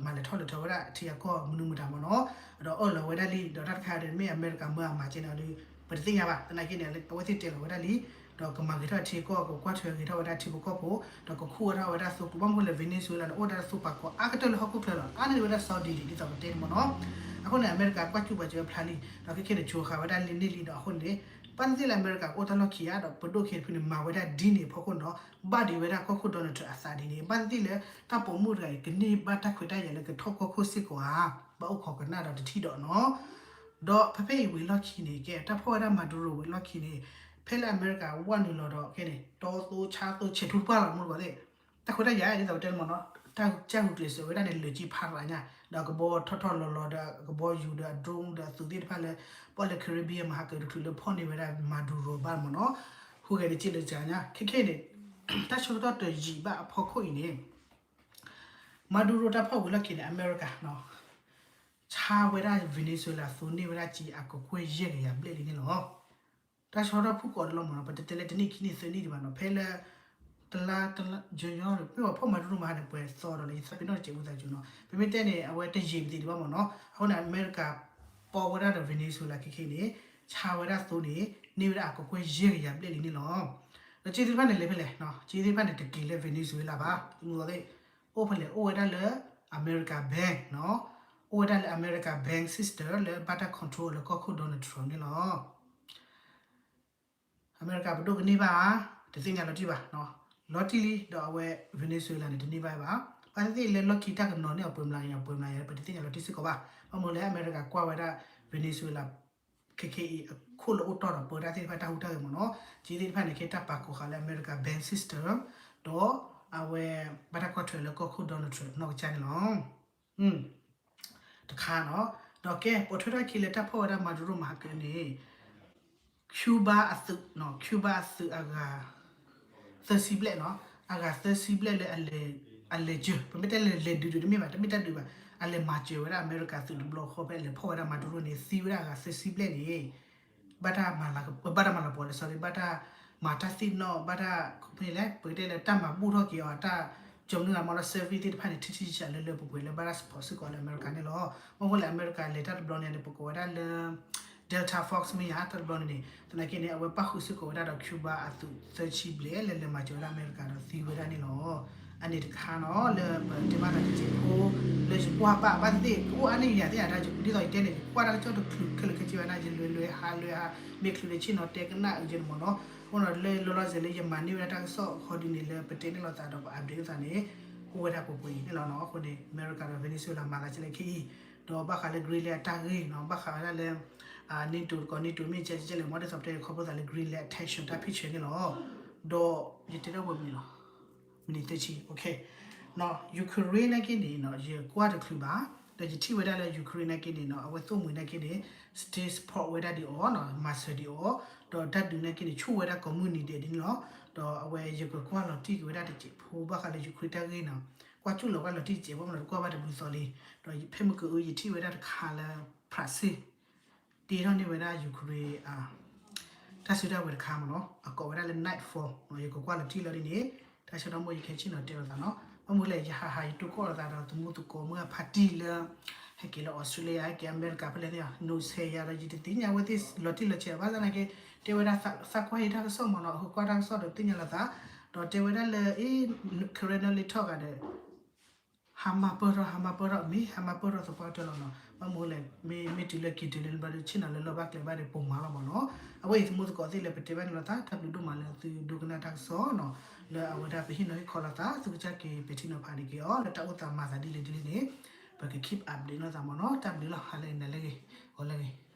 မၤလဲၤထီၣ်လဲၤထီဝဲဒၣ်အထံအကီၢ်မနုၤမတၤမ့ၢ်နီၤ ဒီးအၢၣ်လီၤဝဲဒၣ်လံ ဒီးတၢ်တခါဒီးမ့ၢ်အမဲရကၤမၢအမၤကဲန့ၣ်ဒီး ပတသ့ၣ်ညါဘၣ် သနာ်က့န့ၣ် အဝဲသ့ၣ်တဲလီၤဝဲဒၣ်လံ ဒီးကမၤဂ့ၤထီၣ်အထံအကီၢ် ကကွၢ်ထွဲဂ့ၤထီၣ်ဝဲဒၣ်ထံဖိကီၢ်ဖိ ဒီးကခူၣ်အါထီၣ်ဝဲဒၣ်သိကျိၤ ဘၣ်မနုၤလဲၣ် Venezuela န့ၣ် အိၣ်ဝဲဒၣ်သိပာ်ကီၤအါကတၢၢ်လၢဟီၣ်ခိၣ်ချၢလီၤ အါန့ၢ်ဝဲဒၣ် Saudi ဒ်သိးပတဲန့ၣ်မ့ၢ်နီၤ အဃိန့ၣ် အမဲရကၤကွၢ်စူၣ်ပာ်စၢၤဝဲဖျါလံ ဒီးခဲခဲန့ၣ် ကၠိၤဃာ်ဝဲဒၣ်လံန့ၢ်လံဒီးအဃိန့ၣ် ဘၣ်သ့ၣ်သ့ၣ်လၢအမဲရကၤကအိၣ်တၢ်လီၢ်ခံဧါ ဒီးပဒိၣ်ခဲတဖုန့ၣ် မၤဝဲဒၣ်ဒ်န့ၣ်အဖီခိၣ်နီၤ ဘၣ်ဒံးဝဲဒၣ်ကီၢ်ခိၣ် Donald Trump အသးဒ်န့ၣ် ဘၣ်သ့ၣ်သ့ၣ်လၢ တၢ်ပိာ်မုၣ်တဂၤအံၤ ကန့ၢ်ဘၣ်တၢ်ခွဲးတၢ်ယာ်လၢကထီၣ်ကီၢ်ခိၣ်စ့ၢ်ကီးဧါ ဘၣ်အိၣ်ခိးကနၣ်ဒီးတထံၣ်ဒီးနီၤ ဒီးဖဲဖဲအံၤဝံၤလီၢ်ခံန့ၣ် ကဲတၢ်ဖီၣ်ဝဲဒၣ် Maduro ဝံၤလီၢ်ခံန့ၣ် ဖဲလၢအမဲရကၤဝဲနုာ်လီၤဒီး ကဲန့ၣ် တီသိဆါသိဆဲးထူတပှၢ်လီၤမူတကိးသ့ၣ် တၢ်ခွဲးတၢ်ယာ်ဒ်သိးပတဲန့ၣ်မ့ၢ်နီၤ တၢ်ကၢ်ဂုာ်ကျဲးစၢးဝဲဒၣ်န့ၣ် လၢာ်က့ဖးရၤညါ ဒီးကဘီထီၣ်ထီၣ်လီၤလီၤဒီး ကဘီယူၤဒီး drone ဒီးအသုးသ့ၣ်တဖၣ်လၢ ပီၣ်လဲၣ် Caribbean မဟါကတချုးလၢဖီၣ်န့ၢ်ဝဲဒၣ် Maduro ဘၣ်မ့ၢ်နီၤ ဟူးဂဲၤန့ၣ်က့လၢကညါ ခဲခဲန့ၣ် တၢ်ဆၢကတီၢ်တယံာ်ဘၣ်အဖီခိၣ်အံၤန့ၣ် Maduro တၢ်ဖီၣ်ဝံၤလီၢ်ခံန့ၣ် အမဲရကၤ ဆါဝဲဒၣ် Venezuela သိန့ၢ်ဝဲဒၣ်က့အကကွဲၢ်ယဲၢ်ကယၤဘျဲၣ်လံန့ၣ်လီၤ. တၢ်ဆၢကတီၢ်ဖုၣ်ကိာ်တလီၢ်မ့ၢ်နီၤ ပတတဲလၢတနံၣ်ခံနံၣ်သၢနံၣ်ဒံးဘၣ်နီၤ ဖဲလၢ တလါတလါ ယီၤယီၤ မ့ၢ်ပှၤဖီၣ် Maduro မဟါန့ၣ် ပှဲၤသီဒီးလၢယသးပ့ၤနီၣ်တစဲးဝံသးစူၤနီၤ ပမ့ၢ်တဲန့ၣ် အဝဲတယံာ်ပသံးဒံးဘၣ်မ့ၢ်နီၤ အဃိန့ၣ် အမဲရကၤပိာ်ဝဲဒၣ်ဒီး Venezuela ခဲခဲန့ၣ် ဆါဝဲဒၣ်သိန့ၣ် န့ၢ်ဝဲဒၣ်အကကွဲၢ်ယဲၢ်ကယၤဘျဲၣ်လံန့ၣ်လီၤ. ဒီးက့သ့ၣ်တဖၣ်န့ၣ်လဲၤဖဲလဲၣ် က့သ့ၣ်တဖၣ်န့ၣ်တက့ၤလၢ Venezuela ဘၣ် မူသိးသ့ၣ် အိၣ်ဖဲလဲၣ် အိၣ်ဝဲဒၣ်လၢ America Bank နီၤ အိၣ်ဝဲဒၣ်လၢ America Bank system လၢဘၣ်တၢ် control လၢကီၢ်ခိၣ် Donald Trump န့ၣ်လီၤ. အမဲရကၤပဒိၣ်ကန့ၢ်ဘၣ်ဧါ တသ့ၣ်ညါလီၤတံၢ်ဘၣ် လီၤတံၢ်လံ ဒီးအဝဲ Venezuela န့ၣ် တန့ၢ်ဘၣ်ဘၣ် ဘၣ်သ့ၣ်သ့ၣ်လၢလီၢ်ခံတၢ်ကနီၤန့ၢ်အီၤပှဲၤမျးကယၤ ပှဲၤမျးကယၤ ပတသ့ၣ်ညါလီၤတံၢ်စ့ၢ်ကီးဘၣ် ဘၣ်မနုၤလဲၣ် အမဲရကၤကွၢ်ဝဲဒၣ် Venezuela ခဲခဲအံၤ အခိၣ်လၢအိၣ်တီၢ်ဒီးပၢတၢ်သ့ၣ်တဖၣ်တၢ်ဟူးတၢ်ဂဲၤမ့ၢ်နီၤ က့သ့ၣ်တဖၣ်န့ၣ် ကဲတၢ်ပာ်ကီၤဃာ်လၢ America Bank system ဒီး အဝဲ ဘၣ်တၢ်ကွၢ်ထွဲလၢကီၢ်ခိၣ် Donald Trump နီၢ်ကစၢ်န့ၣ်လီၤ. တခါနီၤ ဒီးကဲ ပိာ်ထွဲထီၣ်ခံလၢတၢ်ဖီၣ်ဝဲဒၣ် Maduro မဟါကန့ၣ် Cuba အသုး Cuba အသုးအဂၤ သၢဆံဘျဲၣ်နီၤ အဂၤသၢဆံဘျဲၣ်လၢ အလဲၤစၢၤ ပမ့ၢ်တဲလဲၤလဲၤဒုးဒုးတမ့ၢ်ဘၣ် တမ့ၢ်တၢ်ဒုးဘၣ် အလဲၤမၤစၢၤဝဲဒၣ်အမဲရကၤသုးတဘျီဃီဖဲလဲၤဖီၣ်ဝဲဒၣ် Maduro န့ၣ် သံဝဲဒၣ်အဂၤသၢဆံဘျဲၣ်န့ၣ် ဘၣ်တၢ်မၤလၤကပီၤ ဘၣ်တၢ်မၤလၤပီၤလဲၣ် sorry ဘၣ်တၢ်မၤတၢ်သ့ၣ်နီၣ် ဘၣ်တၢ် ဖဲလဲၣ် ပကတဲလၢတၢ်မၤဘူၣ်ထီၣ်က့ၤအီၤ တၢ်ကၠီမနုၤဂၤမီဒီး service သ့ၣ်တဖၣ်န့ၣ် ထံထံဆးဆးလၢလၢပှဲၤပှဲၤလၢဘၣ်တၢ် support စ့ၢ်ကီးလၢအမဲရကၤန့ၣ်လီၤ. ဘၣ်မနုၤလဲၣ် အမဲရကၤလဲၤတၢ်တဘျီန့ၣ် ပကိးဝဲဒၣ်လၢ Delta Force မ့ၢ်ယါ တၢ်တဘျီန့ၣ်န့ၣ် သနာ်က့န့ၣ် အဝဲပၣ်ဃုာ်စ့ၢ်ကီးဝဲဒၣ်ဒီး Cuba အသုးသၢဆံဘျဲၣ်လၢလဲၤမၤစၢၤဝဲဒၣ်အမဲရကၤဒီးသံဝဲဒၣ်န့ၣ်လီၤ. အန့ၣ်တခါနီၤ လၢပတဲဘၣ်တၢ်တစဲးဖိ လၢယကွၢ်ဘၣ်ဘၣ်သ့ၣ်သ့ၣ် ကအိၣ်အါန့ၢ်ယၤသ့ၣ်ယၤ ဒ်သိးယတဲန့ၣ် ယကွၢ်တၢ်ကစီၣ်တချုးခဲလၢာ်ခဲဆ့ဘၣ်န့ၣ် ယလဲၤလဲၤဟးလဲၤဟး မ့ၢ်ချုးလၢဆ့ၣ်နီၤတဲကနၣ်အုးကဲန့ၣ်မ့ၢ်နီၤ. အဃိနီၤ လၢလီၤလီၤဆဲးလၢယမၤန့ၢ်ဝဲဒၣ်တၢ်ကစီၣ်အခီဒ်န့ၣ် လၢပတဲန့ၣ်လိာ်သးဒီးပ update လိာ်သးန့ၣ် အိၣ်ဝဲဒၣ်ပှဲၤပှဲၤအံၤန့ၣ်လီၤနီၤ. အဃိန့ၣ် အမဲရကၤဒီး Venezuela မၤသးကလဲၣ်ခဲအံၤ ဒီးဘၣ်ဃးလၢ Greenland အတၢ်ဂ့ၢ်နီၤ ဘၣ်ဃးဝဲဒၣ်လၢ NATO တကိး NATO မ့ၢ်ကဲကဲလဲၣ် မ့ၢ်ဒ်သိးပတဲခီဖျိသးလၢ Greenland အ tension တၢ်ဖ့ၣ်ဆၢန့ၣ်လီၤ. ဒီးယတဲဒၣ်ဝဲမနုၤလီၤ မနုၤသ့ၣ်ဆံ Ukraine နာ်က့န့ၣ်နီၤ ယကွၢ်တချုးဘၣ် ဒီးယထံၣ်ဝဲဒၣ်လၢ Ukraine နာ်က့န့ၣ်နီၤ အဝဲသိၣ်မှံၤနာ်က့န့ၣ် state support ဝဲဒၣ်ဒံးအီၤနီၤ မၤစၢၤဒံးအီၤ ဒီးတၢ်ဒုးနာ်က့န့ၣ် ဆူၣ်ဝဲဒၣ်ကိးမုၢ်နံၤဒဲးဒ်န့ၣ်လီၤ. ဒီးအဝဲယကကွၢ်လီၤတံၢ်က့ၤဝဲဒၣ်တစဲးဖိ ဘၣ်ဃးလၢ Ukraine တၢ်ဂ့ၢ်နီၤ ကွၢ်ကၠူၣ်လီၤကွၢ်လီၤတံၢ်တစဲးဖိမ့ၢ်နီၤ တကွၢ်ဘၣ်တဘျုးသီလံ. ဒီးဖဲမုၢ်ကအိယထံၣ်ဝဲဒၣ်တခါလၢ ဖရၣ်စ့ၣ် တ့ထီၣ်န့ၢ်ဝဲဒၣ် Ukraine တၢ်စုတၢ်ဝဲၤတခါမ့ၢ်နီၤ အကိးဝဲဒၣ်လၢ Nightfall ယကကွၢ်လီၤတံၢ်လီၤဒ်န့ၣ် တၢ်ဆၢကတီၢ်မိၢ်ယခဲဆ့နီၤတဲလိာ်သးနီၤ ဘၣ်မနုၤလဲၣ် ယဟးဟးယတိၢ်ကီၢ်လိာ်သးဒီးသမူသကိးမုၢ်အဖါတံၢ်လၢ ဟဲက့ၤလၢ Australia ဟဲက့ၤ America ဖဲလဲၣ်သ့ၣ် နီၢ်ဆဲးယၤဒီး ယတသ့ၣ်ညါဝဲသ့ၣ်လီၤတံၢ်လီၤဆဲး ဘၣ်ဆၣ်သနာ်က့ တဲဝဲဒၣ်သးကွၢ်ယတၢ်ကစီၣ်မ့ၢ်နီၤ အဃိကွၢ်တၢ်ကစီၣ်ဒီးသ့ၣ်ညါလိာ်သး ဒီးတဲဝဲဒၣ်လၢ အ့ Karen နီၢ်လ့ထီၣ်ဂၤဒီး ဟးမၤပၢၢ်ထီၣ် ဟးမၤပၢၢ်ထီၣ် မ့ၢ်ဟးမၤပၢၢ်ထီၣ်သပှၢ်ကတၢၢ်လီၤနီၤ ဘၣ်မနုၤလဲၣ် မ့ၢ်တုၤလၢက့ၤတုၤလၢဘျီဒီး ဆ့ၣ်နီၤလၢလီၢ်ဘၣ်ကျဲဘၣ်ဒီး ပိာ်မၤလီၤမ့ၢ်နီၤ အဝဲအံၤသမူသကိးသ့ၣ်လၢပတဲဘၣ်န့ၣ်လိာ်သး တၢ်ဘျုးဒိၣ်မးလၢသုဒိကနၣ်တၢ်ကစီၣ်နီၤ လၢအဝဲဒၣ်ပဟ့ၣ်နီၤဟ့ၣ်ခီလိာ်သး သုကစၢ်က့ၤပဲာ်ထံနီၤဖးန့ၢ်က့ၤအီၤ လၢတၢ်အိၣ်သးမၤသးဒ်လဲၣ်ဒ်လဲၣ်န့ၣ် ပက keep update လိာ်သးမ့ၢ်နီၤ တၢ်ဘျုးလီၤ ဟါလၢအဂ့ၤ နၤလၢအဂ့ၤ ဂီၤလၢအဂ့ၤ